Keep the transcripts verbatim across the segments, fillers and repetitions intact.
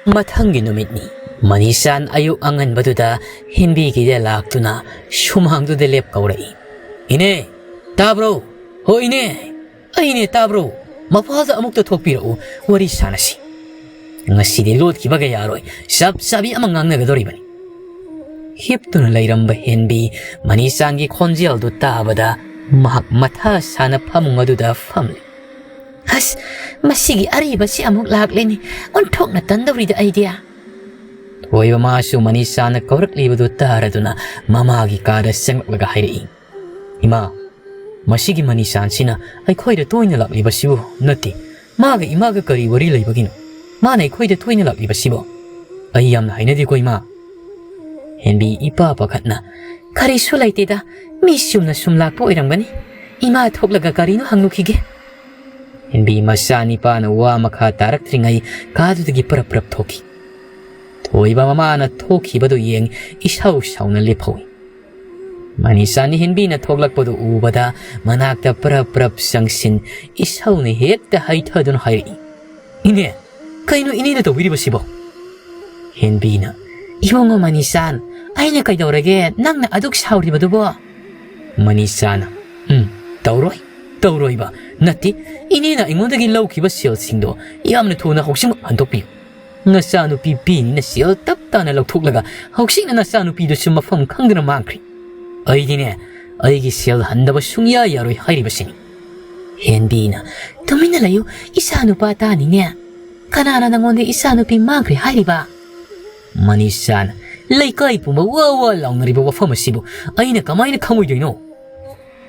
ꯃꯊꯪꯒꯤ ꯅꯨꯃꯤꯠꯅꯤ꯫ ꯃꯅꯤꯁꯥꯟ ꯑꯌꯨꯛ ꯑꯉꯟꯕꯗꯨꯗ ꯍꯦꯟꯕꯤꯒꯤꯗ ꯂꯥꯛꯇꯨꯅ ꯁꯨꯃꯥꯡꯗꯨꯗ ꯂꯦꯞ ꯀꯧꯔꯛꯏ꯫ "ꯏꯅꯦ, ꯇꯥꯕ꯭ꯔꯣ? ꯍꯣ ꯏꯅꯦ, ꯑꯩꯅꯦ, ꯇꯥꯕ꯭ꯔꯣ? ꯃꯄꯥꯜꯗ ꯑꯃꯨꯛꯇ ꯊꯣꯛꯄꯤꯔꯛꯎ, ꯋꯥꯔꯤ ꯁꯥꯟꯅꯁꯤ꯫ ꯉꯁꯤꯗꯤ ꯂꯣꯠꯈꯤꯕꯒ ꯌꯥꯔꯣꯏ, ꯆꯞ ꯆꯥꯕꯤ ꯑꯃ ꯉꯥꯡꯅꯒꯗꯧꯔꯤꯕꯅꯤ꯫" ꯍꯤꯞꯇꯨꯅ ꯂꯩꯔꯝꯕ ꯍꯦꯟꯕꯤ ꯃꯅꯤꯆꯥꯟꯒꯤ ꯈꯣꯟꯖꯦꯜꯗꯨ ꯇꯥꯕꯗ ꯃꯍꯥꯛ ꯃꯊꯥ ꯁꯥꯅ ꯐꯃꯨꯡ ꯑꯗꯨꯗ ꯐꯝꯂꯦ꯫ "ꯑꯁ, ꯃꯁꯤꯒꯤ ꯑꯔꯤꯕꯁꯤ ꯑꯃꯨꯛ ꯂꯥꯛꯂꯦꯅꯦ, ꯑꯣꯟꯊꯣꯛꯅ ꯇꯟꯗꯧꯔꯤꯗ ꯑꯩꯗꯤ꯫" ꯊꯣꯏꯕ ꯃꯥꯁꯨ ꯃꯅꯤꯆꯥꯟꯅ ꯀꯧꯔꯛꯂꯤꯕꯗꯨ ꯇꯥꯔꯗꯨꯅ ꯃꯃꯥꯒꯤ ꯀꯥꯗ ꯆꯪꯂꯛꯂꯒ ꯍꯥꯏꯔꯛꯏ, "ꯏꯃꯥ, ꯃꯁꯤꯒꯤ ꯃꯅꯤꯆꯥꯟꯁꯤꯅ ꯑꯩꯈꯣꯏꯗ ꯇꯣꯏꯅ ꯂꯥꯛꯂꯤꯕꯁꯤꯕꯨ ꯅꯠꯇꯦ꯫ ꯃꯥꯒ ꯏꯃꯥꯒ ꯀꯔꯤ ꯋꯥꯔꯤ ꯂꯩꯕꯒꯤꯅꯣ ꯃꯥꯅ ꯑꯩꯈꯣꯏꯗ ꯇꯣꯏꯅ ꯂꯥꯛꯂꯤꯕꯁꯤꯕꯣ? ꯑꯩ ꯌꯥꯝꯅ ꯍꯩꯅꯗꯦꯀꯣ, ꯏꯃꯥ꯫" ꯍꯦꯟꯕꯤ ꯏꯄꯥ ꯄꯥꯈꯠꯅ, "ꯀꯔꯤꯁꯨ ꯂꯩꯇꯦꯗ, ꯃꯤ ꯆꯨꯝꯅ ꯁꯨꯝ ꯂꯥꯛꯄ ꯑꯣꯏꯔꯝꯒꯅꯤ꯫ ꯏꯃꯥ ꯊꯣꯛꯂꯒ ꯀꯔꯤꯅꯣ ꯍꯪꯂꯨꯈꯤꯒꯦ꯫" ꯍꯦꯟꯕꯤ ꯃꯆꯥ ꯅꯤꯄꯥꯅ ꯋꯥ ꯃꯈꯥ ꯇꯥꯔꯛꯇ꯭ꯔꯤꯉꯩ ꯀꯥꯗꯨꯗꯒꯤ ꯄꯔꯞ ꯄꯔꯞ ꯊꯣꯛꯈꯤ꯫ ꯊꯣꯏꯕ ꯃꯃꯥꯅ ꯊꯣꯛꯈꯤꯕꯗꯨ ꯌꯦꯡ ꯏꯁꯧ ꯁꯧꯅ ꯂꯦꯞꯍꯧꯏ꯫ ꯃꯅꯤꯁꯥꯟꯅꯤ ꯍꯦꯟꯕꯤꯅ ꯊꯣꯛꯂꯛꯄꯗꯨ ꯎꯕꯗ ꯃꯅꯥꯛꯇ ꯄꯔꯞ ꯄꯔꯞ ꯆꯪꯁꯤꯟ ꯏꯁꯧꯅ ꯍꯦꯛꯇ ꯍꯩꯊꯗꯨꯅ ꯍꯥꯏꯔꯛꯏ, "ꯏꯅꯦ, ꯀꯩꯅꯣ ꯏꯅꯦꯅ ꯇꯧꯕꯤꯔꯤꯕꯁꯤꯕꯣ?" ꯍꯦꯟꯕꯤꯅ, "ꯏꯕꯨꯡꯉꯣ ꯃꯅꯤꯁꯥꯟ, ꯑꯩꯅ ꯀꯩꯗꯧꯔꯒꯦ ꯅꯪꯅ ꯑꯗꯨꯛ ꯁꯥꯎꯔꯤꯕꯗꯨꯕꯣ?" ꯃꯅꯤꯁꯥꯟꯅ, "ꯎꯝ, ꯇꯧꯔꯣꯏ, ꯇꯧꯔꯣꯏꯕ꯫ ꯅꯠꯇꯦ, ꯏꯅꯦꯅ ꯑꯩꯉꯣꯟꯗꯒꯤ ꯂꯧꯈꯤꯕ ꯁꯦꯜꯁꯤꯡꯗꯣ ꯌꯥꯝꯅ ꯊꯨꯅ ꯍꯧꯖꯤꯛꯃꯛ ꯍꯟꯗꯣꯛꯄꯤꯌꯨ꯫ ꯅꯆꯥꯅꯨꯄꯤ ꯄꯤꯅꯤꯅ ꯁꯦꯜ ꯇꯞ ꯇꯥꯅ ꯂꯧꯊꯣꯛꯂꯒ ꯍꯧꯖꯤꯛꯅ ꯅꯆꯥꯅꯨꯄꯤꯗꯨꯁꯨ ꯃꯐꯝ ꯈꯪꯗꯅ ꯃꯥꯡꯈ꯭ꯔꯦ꯫ ꯑꯩꯗꯤꯅꯦ, ꯑꯩꯒꯤ ꯁꯦꯜ ꯍꯟꯗꯕ ꯁꯨꯡꯌꯥ ꯌꯥꯔꯣꯏ ꯍꯥꯏꯔꯤꯕꯁꯤꯅꯤ꯫" ꯍꯦꯟꯕꯤꯅ, "ꯇꯨꯃꯤꯟꯅ ꯂꯩꯌꯨ, ꯏꯆꯥꯅꯨꯄꯥ ꯇꯥꯅꯤꯅꯦ꯫ ꯀꯅꯥꯅ ꯅꯪꯉꯣꯟꯗ ꯏꯆꯥꯅꯨꯄꯤ ꯃꯥꯡꯈ꯭ꯔꯦ ꯍꯥꯏꯔꯤꯕ?" ꯃꯅꯤꯁꯥꯅ, "ꯂꯩꯀꯥꯏ ꯄꯨꯝꯕ ꯋꯥ ꯋꯥ ꯂꯥꯎꯅꯔꯤꯕ ꯋꯥꯐꯝ ꯑꯁꯤꯕꯨ ꯑꯩꯅ ꯀꯃꯥꯏꯅ ꯈꯪꯉꯣꯏꯗꯣꯏꯅꯣ?"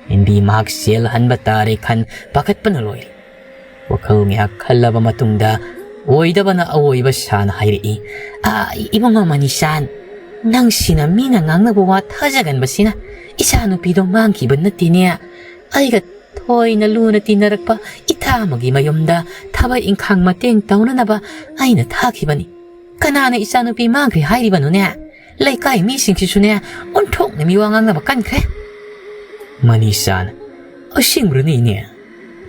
ꯍꯦꯟꯕꯤ ꯃꯍꯥꯛ ꯁꯦꯜ ꯍꯟꯕ ꯇꯥꯔꯦ ꯈꯟ ꯄꯥꯈꯠꯄꯅ ꯂꯣꯏꯔꯦ꯫ ꯋꯥꯈꯜ ꯉꯥꯏꯍꯥꯛ ꯈꯜꯂꯕ ꯃꯇꯨꯡꯗ ꯑꯣꯏꯗꯕꯅ ꯑꯑꯣꯏꯕ ꯁꯥꯅ ꯍꯥꯏꯔꯛꯏ, "ꯑꯥ, ꯏꯕꯨꯡꯉꯣ ꯃꯅꯤꯁꯥꯟ, ꯅꯪꯁꯤꯅ ꯃꯤꯅ ꯉꯥꯡꯅꯕ ꯋꯥ ꯊꯥꯖꯒꯟꯕꯁꯤꯅ ꯏꯆꯥꯅꯨꯄꯤꯗꯣ ꯃꯥꯡꯈꯤꯕ ꯅꯠꯇꯦꯅꯦ꯫ ꯑꯩꯒ ꯊꯣꯏꯅ ꯂꯨꯅ ꯇꯤꯟꯅꯔꯛꯄ ꯏꯇꯥ ꯑꯃꯒꯤ ꯃꯌꯨꯝꯗ ꯊꯕꯛ ꯏꯪꯈꯥꯡ ꯃꯇꯦꯡ ꯇꯧꯅꯅꯕ ꯑꯩꯅ ꯊꯥꯈꯤꯕꯅꯤ꯫ ꯀꯅꯥꯅ ꯏꯆꯥꯅꯨꯄꯤ ꯃꯥꯡꯈ꯭ꯔꯦ ꯍꯥꯏꯔꯤꯕꯅꯣꯅꯦ? ꯂꯩꯀꯥꯏ ꯃꯤꯁꯤꯡꯁꯤꯁꯨꯅꯦ ꯑꯣꯟꯊꯣꯛꯅ ꯃꯤꯋꯥ ꯉꯥꯡꯅꯕ ꯀꯟꯈ꯭ꯔꯦ꯫" ꯃꯅꯤꯁꯥꯅ, "ꯑꯁꯦꯡꯕ꯭ꯔꯅꯦ, ꯏꯅꯦ?"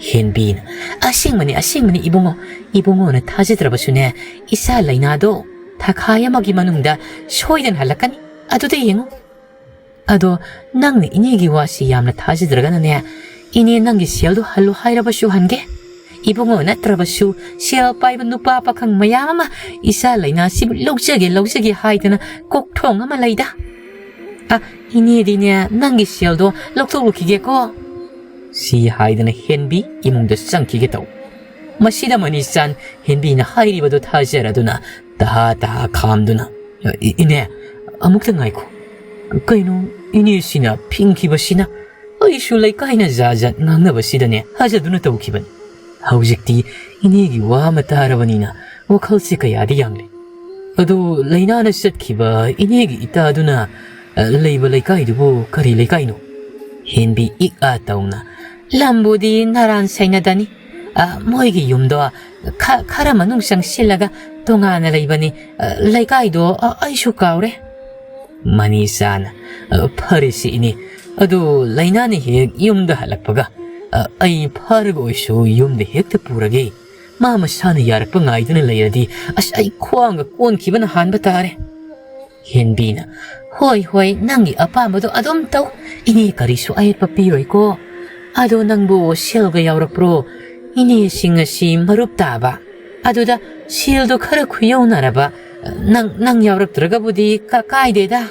ꯍꯦꯟꯕꯤꯅ, "ꯑꯁꯦꯡꯕꯅꯤ, ꯑꯁꯦꯡꯕꯅꯤ ꯏꯕꯨꯡꯉꯣ꯫ ꯏꯕꯨꯡꯉꯣꯅ ꯊꯥꯖꯗ꯭ꯔꯕꯁꯨꯅꯦ, ꯏꯆꯥ ꯂꯩꯅꯥꯗꯣ ꯊꯥꯈꯥꯏ ꯑꯃꯒꯤ ꯃꯅꯨꯡꯗ ꯁꯣꯏꯗꯅ ꯍꯜꯂꯛꯀꯅꯤ꯫ ꯑꯗꯨꯗ ꯌꯦꯡꯉꯨ꯫" "ꯑꯗꯣ ꯅꯪꯅ ꯏꯅꯦꯒꯤ ꯋꯥꯁꯤ ꯌꯥꯝꯅ ꯊꯥꯖꯗ꯭ꯔꯒꯅꯅꯦ, ꯏꯅꯦ ꯅꯪꯒꯤ ꯁꯦꯜꯗꯣ ꯍꯜꯂꯨ ꯍꯥꯏꯔꯕꯁꯨ ꯍꯟꯒꯦ꯫ ꯏꯕꯨꯡꯉꯣ ꯅꯠꯇ꯭ꯔꯕꯁꯨ ꯁꯦꯜ ꯄꯥꯏꯕ ꯅꯨꯄꯥ ꯄꯥꯈꯪ ꯃꯌꯥꯝ ꯑꯃ ꯏꯆꯥ ꯂꯩꯅꯥꯁꯤꯕꯨ ꯂꯧꯖꯒꯦ, ꯂꯧꯖꯒꯦ ꯍꯥꯏꯗꯅ ꯀꯣꯛꯊꯣꯡ ꯑꯃ ꯂꯩꯗ꯫ ꯑ, ꯏꯅꯦꯗꯤꯅꯦ, ꯅꯪꯒꯤ ꯁꯦꯜꯗꯣ ꯂꯧꯊꯣꯛꯂꯨꯈꯤꯒꯦꯀꯣ꯫" ꯁꯤ ꯍꯥꯏꯗꯅ ꯍꯦꯟꯕꯤ ꯏꯃꯨꯡꯗ ꯆꯪꯈꯤꯒꯦ ꯇꯧ꯫ ꯃꯁꯤꯗ ꯃꯅꯤꯆꯥꯟ ꯍꯦꯟꯕꯤꯅ ꯍꯥꯏꯔꯤꯕꯗꯨ ꯊꯥꯖꯔꯗꯨꯅ ꯇꯍꯥ ꯇꯍꯥ ꯈꯥꯝꯗꯨꯅ, "ꯏ-, ꯏꯅꯦ, ꯑꯃꯨꯛꯇ ꯉꯥꯏꯈꯣ꯫ ꯀꯩꯅꯣ ꯏꯅꯦꯁꯤꯅ ꯐꯤꯡꯈꯤꯕꯁꯤꯅ? ꯑꯩꯁꯨ ꯂꯩꯀꯥꯏꯅ ꯖꯥꯠ ꯖꯥꯠ ꯉꯥꯡꯅꯕꯁꯤꯗꯅꯦ ꯊꯥꯖꯗꯨꯅ ꯇꯧꯈꯤꯕꯅꯤ꯫ ꯍꯧꯖꯤꯛꯇꯤ ꯏꯅꯦꯒꯤ ꯋꯥ ꯑꯃ ꯇꯥꯔꯕꯅꯤꯅ ꯋꯥꯈꯜꯁꯦ ꯀꯌꯥꯗꯤ ꯌꯥꯡꯂꯦ꯫ ꯑꯗꯨ ꯂꯩꯅꯥꯅ ꯆꯠꯈꯤꯕ ꯏꯅꯦꯒꯤ ꯏꯇꯥꯗꯨꯅ, ꯑ, ꯂꯩꯕ ꯂꯩꯀꯥꯏꯗꯨꯕꯨ ꯀꯔꯤ ꯂꯩꯀꯥꯏꯅꯣ?" ꯍꯦꯟꯕꯤ ꯏꯛ ꯑꯥ ꯇꯧꯅ, "ꯂꯝꯕꯨꯗꯤ ꯅꯔꯥꯟ ꯁꯩꯅꯗꯅꯤ꯫ ꯑ, ꯃꯣꯏꯒꯤ ꯌꯨꯝꯗꯣ ꯈ-, ꯈꯔ ꯃꯅꯨꯡ ꯆꯪꯁꯤꯜꯂꯒ ꯇꯣꯉꯥꯟꯅ ꯂꯩꯕꯅꯤ꯫ ꯑ, ꯂꯩꯀꯥꯏꯗꯣ, ꯑ, ꯑꯩꯁꯨ ꯀꯥꯎꯔꯦ꯫" ꯃꯅꯤꯆꯥꯅ, "ꯑ, ꯐꯔꯦꯁꯦ ꯏꯅꯦ꯫ ꯑꯗꯨ ꯂꯩꯅꯥꯅ ꯍꯦꯛ ꯌꯨꯝꯗ ꯍꯜꯂꯛꯄꯒ, ꯑ, ꯑꯩ ꯐꯥꯔꯒ ꯑꯣꯏꯁꯨ ꯌꯨꯝꯗ ꯍꯦꯛꯇ ꯄꯨꯔꯒꯦ꯫ ꯃꯥ ꯃꯁꯥꯅ ꯌꯥꯔꯛꯄ ꯉꯥꯏꯗꯨꯅ ꯂꯩꯔꯗꯤ, ꯑꯁ, ꯑꯩ ꯈ꯭ꯋꯥꯡꯒ ꯀꯣꯟꯈꯤꯕꯅ ꯍꯥꯟꯕ ꯇꯥꯔꯦ꯫" ꯍꯦꯟꯕꯤꯅ, "ꯍꯣꯏ, ꯍꯣꯏ, ꯅꯪꯒꯤ ꯑꯄꯥꯝꯕꯗꯣ ꯑꯗꯨꯝ ꯇꯧ꯫ ꯏꯅꯦ ꯀꯔꯤꯁꯨ ꯑꯌꯦꯠꯄ ꯄꯤꯔꯣꯏꯀꯣ꯫ ꯑꯗꯣ ꯅꯪꯕꯨ ꯁꯦꯜꯒ ꯌꯥꯎꯔꯛꯄ꯭ꯔꯣ? ꯏꯅꯦꯁꯤꯡ ꯑꯁꯤ ꯃꯔꯨꯞ ꯇꯥꯕ꯫ ꯑꯗꯨꯗ ꯁꯦꯜꯗꯣ ꯈꯔ ꯈꯨꯌꯧꯅꯔꯕ꯫ ꯅꯪ, ꯅꯪ ꯌꯥꯎꯔꯛꯇ꯭ꯔꯒꯕꯨꯗꯤ ꯀ-, ꯀꯥꯏꯗꯦꯗ꯫"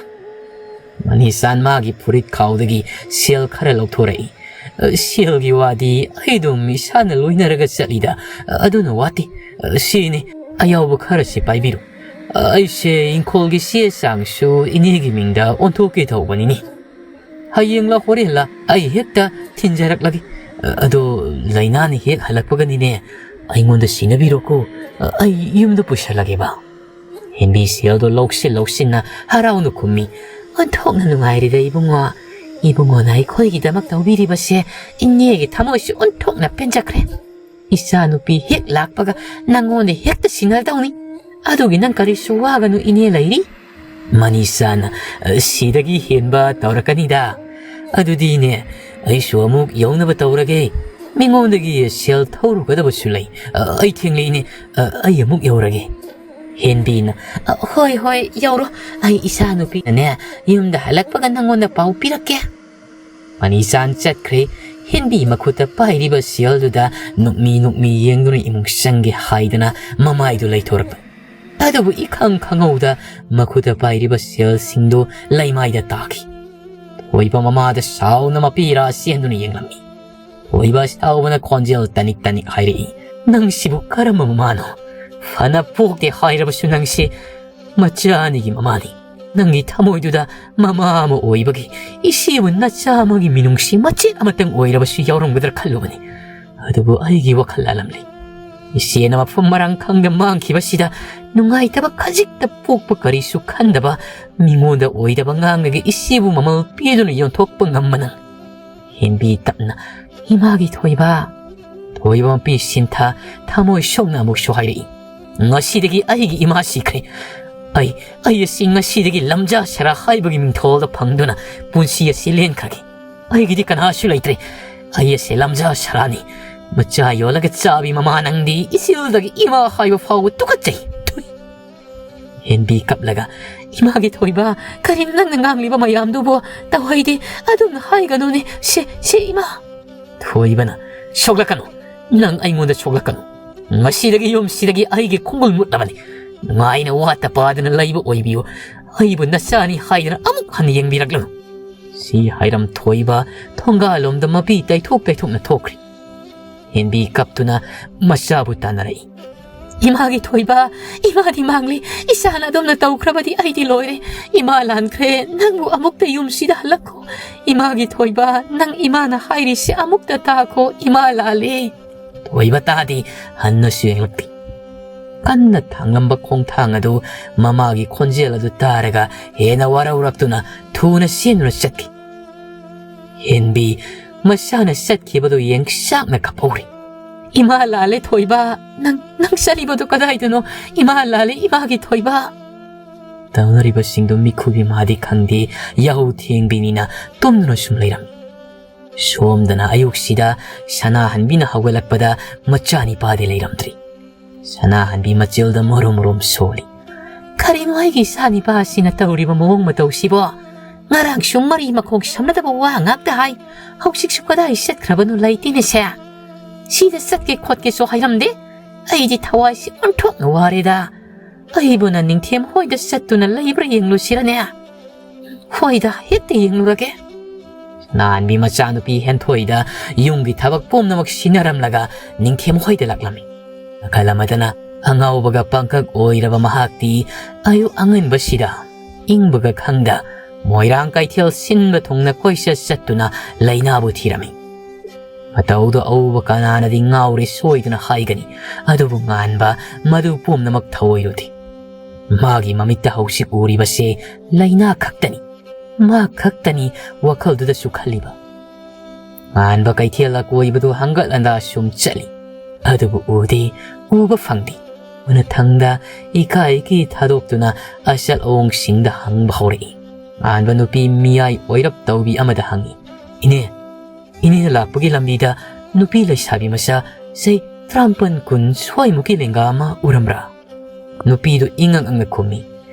ꯃꯅꯤꯆꯥꯟ ꯃꯥꯒꯤ ꯐꯨꯔꯤꯠ ꯈꯥꯎꯗꯒꯤ ꯁꯦꯜ ꯈꯔ ꯂꯧꯊꯣꯔꯛꯏ꯫ "ꯑ, ꯁꯦꯜꯒꯤ ꯋꯥꯗꯤ ꯑꯩ ꯑꯗꯨꯝ ꯏꯁꯥꯅ ꯂꯣꯏꯅꯔꯒ ꯆꯠꯂꯤꯗ, ꯑ, ꯑꯗꯨꯅ ꯋꯥꯠꯇꯦ꯫ ꯑ, ꯁꯤꯅꯤ, ꯑꯌꯥꯎꯕ ꯈꯔꯁꯤ ꯄꯥꯏꯕꯤꯔꯣ꯫ ꯑ, ꯑꯩꯁꯦ ꯏꯪꯈꯣꯜꯒꯤ ꯆꯦ ꯆꯥꯡꯁꯨ ꯏꯅꯦꯒꯤ ꯃꯤꯡꯗ ꯑꯣꯟꯊꯣꯛꯀꯦ ꯇꯧꯕꯅꯤꯅꯦ꯫ ꯍꯌꯦꯡꯂ ꯍꯣꯔꯦꯟꯂ ꯑꯩ ꯍꯦꯛꯇ ꯊꯤꯟꯖꯔꯛꯂꯒꯦ꯫ ꯑ, ꯑꯗꯣ ꯂꯩꯅꯥꯅ ꯍꯦꯛ ꯍꯜꯂꯛꯄꯒꯅꯤꯅꯦ, ꯑꯩꯉꯣꯟꯗ ꯁꯤꯟꯅꯕꯤꯔꯣꯀꯣ꯫ ꯑ, ꯑꯩ ꯌꯨꯝꯗ ꯄꯨꯁꯜꯂꯒꯦꯕ꯫" ꯍꯦꯟꯕꯤ ꯁꯦꯜꯗꯣ ꯂꯧꯁꯤꯟ ꯂꯧꯁꯤꯟꯅ ꯍꯔꯥꯎꯅ ꯈꯨꯝꯃꯤ꯫ "ꯑꯣꯟꯊꯣꯛꯅ ꯅꯨꯡꯉꯥꯏꯔꯦꯗ ꯏꯕꯨꯡꯉꯣ꯫ ꯏꯕꯨꯡꯉꯣꯅ ꯑꯩꯈꯣꯏꯒꯤꯗꯃꯛ ꯇꯧꯕꯤꯔꯤꯕꯁꯦ ꯏꯅꯦꯒꯤ ꯊꯃꯣꯏꯁꯨ ꯑꯣꯟꯊꯣꯛꯅ ꯄꯦꯟꯖꯈ꯭ꯔꯦ꯫ ꯏꯆꯥꯅꯨꯄꯤ ꯍꯦꯛ ꯂꯥꯛꯄꯒ ꯅꯪꯉꯣꯟꯗ ꯍꯦꯛꯇ ꯁꯤꯟꯅꯗꯧꯅꯤ꯫ ꯑꯗꯨꯒꯤ ꯅꯪ ꯀꯔꯤꯁꯨ ꯋꯥꯒꯅꯨ, ꯏꯅꯦ ꯂꯩꯔꯤ꯫" ꯃꯅꯤꯁꯥꯅ, "ꯑ, ꯁꯤꯗꯒꯤ ꯍꯦꯟꯕ ꯇꯧꯔꯛꯀꯅꯤꯗ꯫ ꯑꯗꯨꯗꯤꯅꯦ, ꯑꯩꯁꯨ ꯑꯃꯨꯛ ꯌꯧꯅꯕ ꯇꯧꯔꯒꯦ꯫ "ꯃꯤꯉꯣꯟꯗꯒꯤ ꯁꯦꯜ ꯊꯧꯔꯨꯒꯗꯕꯁꯨ ꯂꯩ꯫ ꯑ, ꯑꯩ ꯊꯦꯡꯂꯛꯏꯅꯦ꯫ ꯑ, ꯑꯩ ꯑꯃꯨꯛ ꯌꯧꯔꯒꯦ꯫" ꯍꯦꯟꯕꯤꯅ, "ꯑ, ꯍꯣꯏ, ꯍꯣꯏ, ꯌꯧꯔꯣ꯫ ꯑꯩ ꯏꯆꯥ ꯅꯨꯄꯤꯅꯅꯦ ꯌꯨꯝꯗ ꯍꯜꯂꯛꯄꯒ ꯅꯪꯉꯣꯟꯗ ꯄꯥꯎ ꯄꯤꯔꯛꯀꯦ꯫" ꯃꯅꯤꯆꯥꯟ ꯆꯠꯈ꯭ꯔꯦ꯫ ꯍꯦꯟꯕꯤ ꯃꯈꯨꯠꯇ ꯄꯥꯏꯔꯤꯕ ꯁꯦꯜꯗꯨꯗ ꯅꯣꯛꯃꯤ ꯅꯣꯛꯃꯤ ꯌꯦꯡꯗꯨꯅ ꯏꯃꯨꯡ ꯆꯪꯒꯦ ꯍꯥꯏꯗꯅ ꯃꯃꯥꯏꯗꯨ ꯂꯩꯊꯣꯔꯛꯄ꯫ ꯑꯗꯨꯕꯨ ꯏꯈꯪ ꯈꯪꯍꯧꯗ ꯃꯈꯨꯠꯇ ꯄꯥꯏꯔꯤꯕ ꯁꯦꯜꯁꯤꯡꯗꯨ ꯂꯩꯃꯥꯏꯗ ꯇꯥꯈꯤ꯫ ꯊꯣꯏꯕ ꯃꯃꯥꯗ ꯁꯥꯎꯅ ꯃꯄꯤꯔꯥ ꯆꯦꯟꯗꯨꯅ ꯌꯦꯡꯂꯝꯃꯤ꯫ ꯊꯣꯏꯕ ꯁꯥꯎꯕꯅ ꯈꯣꯟꯖꯦꯜ ꯇꯅꯤꯛ ꯇꯅꯤꯛ ꯍꯥꯏꯔꯛꯏ, "ꯅꯪꯁꯤꯕꯨ ꯀꯔꯝꯕ ꯃꯃꯥꯅꯣ? ꯐꯅ ꯄꯣꯛꯇꯦ ꯍꯥꯏꯔꯕꯁꯨ ꯅꯪꯁꯤ ꯃꯆꯥ ꯑꯅꯤꯒꯤ ꯃꯃꯥꯅꯤ꯫ ꯅꯪꯒꯤ ꯊꯃꯣꯏꯗꯨꯗ ꯃꯃꯥ ꯑꯃ ꯑꯣꯏꯕꯒꯤ ꯏꯆꯦꯕꯨ ꯅꯆꯥ ꯑꯃꯒꯤ ꯃꯤꯅꯨꯡꯁꯤ ꯃꯆꯦꯠ ꯑꯃꯇꯪ ꯑꯣꯏꯔꯕꯁꯨ ꯌꯥꯎꯔꯝꯒꯗ꯭ꯔꯥ ꯈꯜꯂꯨꯕꯅꯤ꯫ ꯑꯗꯨꯕꯨ ꯑꯩꯒꯤ ꯋꯥꯈꯜ ꯂꯥꯜꯂꯝꯂꯦ꯫ ꯏꯆꯦꯅ ꯃꯐꯝ ꯃꯔꯥꯡ ꯈꯪꯗ ꯃꯥꯡꯈꯤꯕꯁꯤꯗ ꯅꯨꯡꯉꯥꯏꯇꯕ ꯈꯖꯤꯛꯇ ꯄꯣꯛꯄ ꯀꯔꯤꯁꯨ ꯈꯟꯗꯕ, ꯃꯤꯉꯣꯟꯗ ꯑꯣꯏꯗꯕ ꯉꯥꯡꯂꯒ ꯏꯆꯦꯕꯨ ꯃꯃꯜ ꯄꯤꯗꯨꯅ ꯌꯣꯟꯊꯣꯛꯄ ꯉꯝꯕ ꯅꯪ꯫" ꯍꯦꯟꯕꯤ ꯇꯞꯅ, "ꯏꯃꯥꯒꯤ ꯊꯣꯏꯕ꯫" ꯊꯣꯏꯕ ꯃꯄꯤ ꯁꯤꯟꯊ ꯊꯃꯣꯏ ꯁꯣꯛꯅ ꯑꯃꯨꯛꯁꯨ ꯍꯥꯏꯔꯛꯏ, "ꯉꯁꯤꯗꯒꯤ ꯑꯩꯒꯤ ꯏꯃꯥ ꯁꯤꯈ꯭ꯔꯦ꯫ ꯑꯩ, ꯑꯩ ꯑꯁꯤ ꯉꯁꯤꯗꯒꯤ ꯂꯝꯖꯥ ꯁꯔꯥ ꯍꯥꯏꯕꯒꯤ ꯃꯤꯡꯊꯣꯜꯗ ꯐꯪꯗꯨꯅ ꯄꯨꯟꯁꯤ ꯑꯁꯤ ꯂꯦꯟꯈ꯭ꯔꯒꯦ꯫ ꯑꯩꯒꯤꯗꯤ ꯀꯅꯥꯁꯨ ꯂꯩꯇ꯭ꯔꯦ꯫ ꯑꯩ ꯑꯁꯤ ꯂꯝꯖꯥ ꯁꯔꯥꯅꯤ꯫ ꯃꯆꯥ ꯌꯣꯜꯂꯒ ꯆꯥꯕꯤ ꯃꯃꯥ ꯅꯪꯗꯤ ꯏꯆꯤꯜꯗꯒꯤ ꯏꯃꯥ ꯍꯥꯏꯕ ꯐꯥꯎꯕ ꯇꯨꯀꯠꯆꯩ꯫" ꯊꯨꯏ꯫ ꯍꯦꯟꯕꯤ ꯀꯞꯂꯒ, "ꯏꯃꯥꯒꯤ ꯊꯣꯏꯕ, ꯀꯔꯤꯅꯣ ꯅꯪꯅ ꯉꯥꯡꯂꯤꯕ ꯃꯌꯥꯝꯗꯨꯕꯨ? ꯇꯧꯍꯩꯗꯦ, ꯑꯗꯨꯝꯅ ꯍꯥꯏꯒꯅꯨꯅꯦ꯫ ꯁꯦ, ꯁꯦ, ꯏꯃꯥ!" ꯊꯣꯏꯕꯅ, "ꯁꯣꯛꯂꯛꯀꯅꯨ, ꯅꯪ ꯑꯩꯉꯣꯟꯗ ꯁꯣꯛꯂꯛꯀꯅꯨ꯫ ꯉꯁꯤꯗꯒꯤ ꯌꯨꯝꯁꯤꯗꯒꯤ ꯑꯩꯒꯤ ꯈꯣꯡꯒꯨꯜ ꯃꯨꯠꯂꯕꯅꯤ꯫ ꯅꯨꯡꯉꯥꯏꯅ ꯋꯥꯠꯇ ꯄꯥꯗꯅ ꯂꯩꯕ ꯑꯣꯏꯕꯤꯌꯨ꯫ ꯑꯩꯕꯨ ꯅꯆꯥꯅꯤ ꯍꯥꯏꯗꯅ ꯑꯃꯨꯛ ꯍꯟꯅ ꯌꯦꯡꯕꯤꯔꯛꯂꯅꯨ꯫" ꯁꯤ ꯍꯥꯏꯔꯝ ꯊꯣꯏꯕ ꯊꯣꯡꯒꯥꯜꯂꯣꯝꯗ ꯃꯄꯤ ꯇꯩꯊꯣꯛ ꯇꯩꯊꯣꯛꯅ ꯊꯣꯛꯈ꯭ꯔꯤ꯫ ꯍꯦꯟꯕꯤ ꯀꯞꯇꯨꯅ ꯃꯆꯥꯕꯨ ꯇꯥꯟꯅꯔꯛꯏ꯫ "ꯏꯃꯥꯒꯤ ꯊꯣꯏꯕ, ꯏꯃꯥꯗꯤ ꯃꯥꯡꯂꯤ꯫ ꯏꯆꯥꯅ ꯑꯗꯨꯝꯅ ꯇꯧꯈ꯭ꯔꯕꯗꯤ ꯑꯩꯗꯤ ꯂꯣꯏꯔꯦ꯫ ꯏꯃꯥ ꯂꯥꯟꯈ꯭ꯔꯦ꯫ ꯅꯪꯕꯨ ꯑꯃꯨꯛꯇ ꯌꯨꯝꯁꯤꯗ ꯍꯜꯂꯛꯈꯣ꯫ ꯏꯃꯥꯒꯤ ꯊꯣꯏꯕ, ꯅꯪ ꯏꯃꯥꯅ ꯍꯥꯏꯔꯤꯁꯦ ꯑꯃꯨꯛꯇ ꯇꯥꯈꯣ꯫ ꯏꯃꯥ ꯂꯥꯜꯂꯦ꯫" ꯊꯣꯏꯕ ꯇꯥꯗꯦ, ꯍꯟꯅꯁꯨ ꯌꯦꯡꯂꯛꯇꯦ꯫ ꯀꯟꯅ ꯊꯥꯡꯂꯝꯕ ꯈꯣꯡꯊꯥꯡ ꯑꯗꯨ ꯃꯃꯥꯒꯤ ꯈꯣꯟꯖꯦꯜ ꯑꯗꯨ ꯇꯥꯔꯒ ꯍꯦꯟꯅ ꯋꯥꯔꯧꯔꯛꯇꯨꯅ ꯊꯨꯅ ꯆꯦꯟꯗꯨꯅ ꯆꯠꯈꯤ꯫ ꯍꯦꯟꯕꯤ ꯃꯆꯥꯅ ꯆꯠꯈꯤꯕꯗꯨ ꯌꯦꯡꯆꯥꯛꯅ ꯀꯞꯍꯧꯔꯤ꯫ "ꯏꯃꯥ ꯂꯥꯜꯂꯦ ꯊꯣꯏꯕ, ꯅꯪ, ꯅꯪ ꯆꯠꯂꯤꯕꯗꯨ ꯀꯗꯥꯏꯗꯅꯣ? ꯏꯃꯥ ꯂꯥꯜꯂꯦ, ꯏꯃꯥꯒꯤ ꯊꯣꯏꯕ!" ꯇꯧꯅꯔꯤꯕꯁꯤꯡꯗꯨ ꯃꯤꯠꯈꯨꯒꯤ ꯃꯥꯗꯤ ꯈꯪꯗꯦ, ꯌꯥꯍꯧ ꯊꯦꯡꯕꯤꯅꯤꯅ ꯇꯨꯝꯗꯨꯅ ꯁꯨꯝ ꯂꯩꯔꯝꯃꯤ꯫ ꯁꯣꯝꯗꯅ ꯑꯌꯨꯛꯁꯤꯗ ꯁꯅꯥꯍꯟꯕꯤꯅ ꯍꯧꯒꯠꯂꯛꯄꯗ ꯃꯆꯥꯅꯤꯄꯥꯗꯤ ꯂꯩꯔꯝꯗ꯭ꯔꯤ꯫ ꯁꯅꯥꯍꯟꯕꯤ ꯃꯆꯤꯜꯗ ꯃꯔꯨꯝ ꯃꯔꯨꯝ ꯁꯣꯜꯂꯤ꯫ "ꯀꯔꯤꯅꯣ ꯑꯩꯒꯤ ꯏꯆꯥꯅꯤꯄꯥꯁꯤꯅ ꯇꯧꯔꯤꯕ ꯃꯑꯣꯡ ꯃꯇꯧꯁꯤꯕꯣ? ꯉꯔꯥꯡꯁꯨ ꯃꯔꯤ ꯃꯈꯣꯡ ꯁꯝꯅꯗꯕ ꯋꯥ ꯉꯥꯛꯇ ꯍꯥꯏ, ꯍꯧꯖꯤꯛꯁꯨ ꯀꯗꯥꯏ ꯆꯠꯈ꯭ꯔꯕꯅꯣ ꯂꯩꯇꯦꯅꯦꯁꯦ꯫ ꯁꯤꯗ ꯆꯠꯀꯦ ꯈꯣꯠꯀꯦꯁꯨ ꯍꯥꯏꯔꯝꯗꯦ꯫ ꯑꯩꯗꯤ ꯊꯋꯥꯏꯁꯤ ꯑꯣꯟꯊꯣꯛꯅ ꯋꯥꯔꯦꯗ꯫ ꯑꯩꯕꯨꯅ ꯅꯤꯡꯊꯦꯝ ꯍꯣꯏꯗ ꯆꯠꯇꯨꯅ ꯂꯩꯕ꯭ꯔꯥ ꯌꯦꯡꯂꯨꯁꯤꯔꯅꯦ?" "ꯍꯣꯏꯗ, ꯍꯦꯛꯇ ꯌꯦꯡꯂꯨꯔꯒꯦ꯫" ꯁꯅꯥꯍꯟꯕꯤ ꯃꯆꯥꯅꯨꯄꯤ ꯍꯦꯟꯊꯣꯏꯗ ꯌꯨꯝꯒꯤ ꯊꯕꯛ ꯄꯨꯝꯅꯃꯛ ꯁꯤꯟꯅꯔꯝꯂꯒ ꯅꯤꯡꯊꯦꯝ ꯍꯣꯏꯗ ꯂꯥꯛꯂꯝꯃꯤ꯫ ꯅꯥꯀꯜ ꯑꯃꯗꯅ ꯑꯉꯥꯎꯕꯒ ꯄꯥꯡꯀꯛ ꯑꯣꯏꯔꯕ ꯃꯍꯥꯛꯇꯤ ꯑꯌꯨꯛ ꯑꯉꯟꯕꯁꯤꯗ ꯏꯪꯕꯒ ꯈꯪꯗ ꯃꯣꯏꯔꯥꯡ ꯀꯩꯊꯦꯜ ꯁꯤꯟꯕ ꯊꯨꯡꯅ ꯀꯣꯏꯆꯠ ꯆꯠꯇꯨꯅ ꯂꯩꯅꯥꯕꯨ ꯊꯤꯔꯝꯃꯤ꯫ ꯃꯇꯧꯗꯣ ꯑꯎꯕ ꯀꯅꯥꯅꯗꯤ ꯉꯥꯎꯔꯦ ꯁꯣꯏꯗꯅ ꯍꯥꯏꯒꯅꯤ, ꯑꯗꯨꯕꯨ ꯉꯥꯟꯕ ꯃꯗꯨ ꯄꯨꯝꯅꯃꯛ ꯊꯧꯑꯣꯏꯔꯨꯗꯦ꯫ ꯃꯥꯒꯤ ꯃꯃꯤꯠꯇ ꯍꯧꯖꯤꯛ ꯎꯔꯤꯕꯁꯦ ꯂꯩꯅꯥ ꯈꯛꯇꯅꯤ꯫ ꯃꯥ ꯈꯛꯇꯅꯤ ꯋꯥꯈꯜꯗꯨꯗꯁꯨ ꯈꯜꯂꯤꯕ꯫ ꯉꯥꯟꯕ ꯀꯩꯊꯦꯜ ꯑꯀꯣꯏꯕꯗꯨ ꯍꯪꯒꯠ ꯍꯟꯗꯥ ꯁꯨꯝ ꯆꯠꯂꯤ꯫ ꯑꯗꯨꯕꯨ ꯎꯗꯦ, ꯎꯕ ꯐꯪꯗꯦ꯫ ꯃꯅꯊꯪꯗ ꯏꯀꯥꯏꯒꯤ ꯊꯥꯗꯣꯛꯇꯨꯅ ꯑꯆꯠ ꯑꯋꯣꯡꯁꯤꯡꯗ ꯍꯪꯕ ꯍꯧꯔꯛꯏ꯫ ꯉꯥꯟꯕ ꯅꯨꯄꯤ ꯃꯤꯌꯥꯏ ꯑꯣꯏꯔꯞ ꯇꯧꯕꯤ ꯑꯃꯗ ꯍꯪꯉꯤ, "ꯏꯅꯦ, ꯏꯅꯦꯅ ꯂꯥꯛꯄꯒꯤ ꯂꯝꯕꯤꯗ ꯅꯨꯄꯤ ꯂꯩꯁꯥꯕꯤ ꯃꯆꯥ ꯆꯍꯤ ꯇꯔꯥꯃꯥꯄꯟ ꯀꯨꯟ ꯁ꯭ꯋꯥꯏꯃꯨꯛꯀꯤ ꯂꯦꯡꯒꯥ ꯑꯃ ꯎꯔꯝꯕ꯭ꯔꯥ?" ꯅꯨꯄꯤꯗꯨ ꯏꯉꯛ ꯉꯛꯅ ꯈꯨꯝꯃꯤ,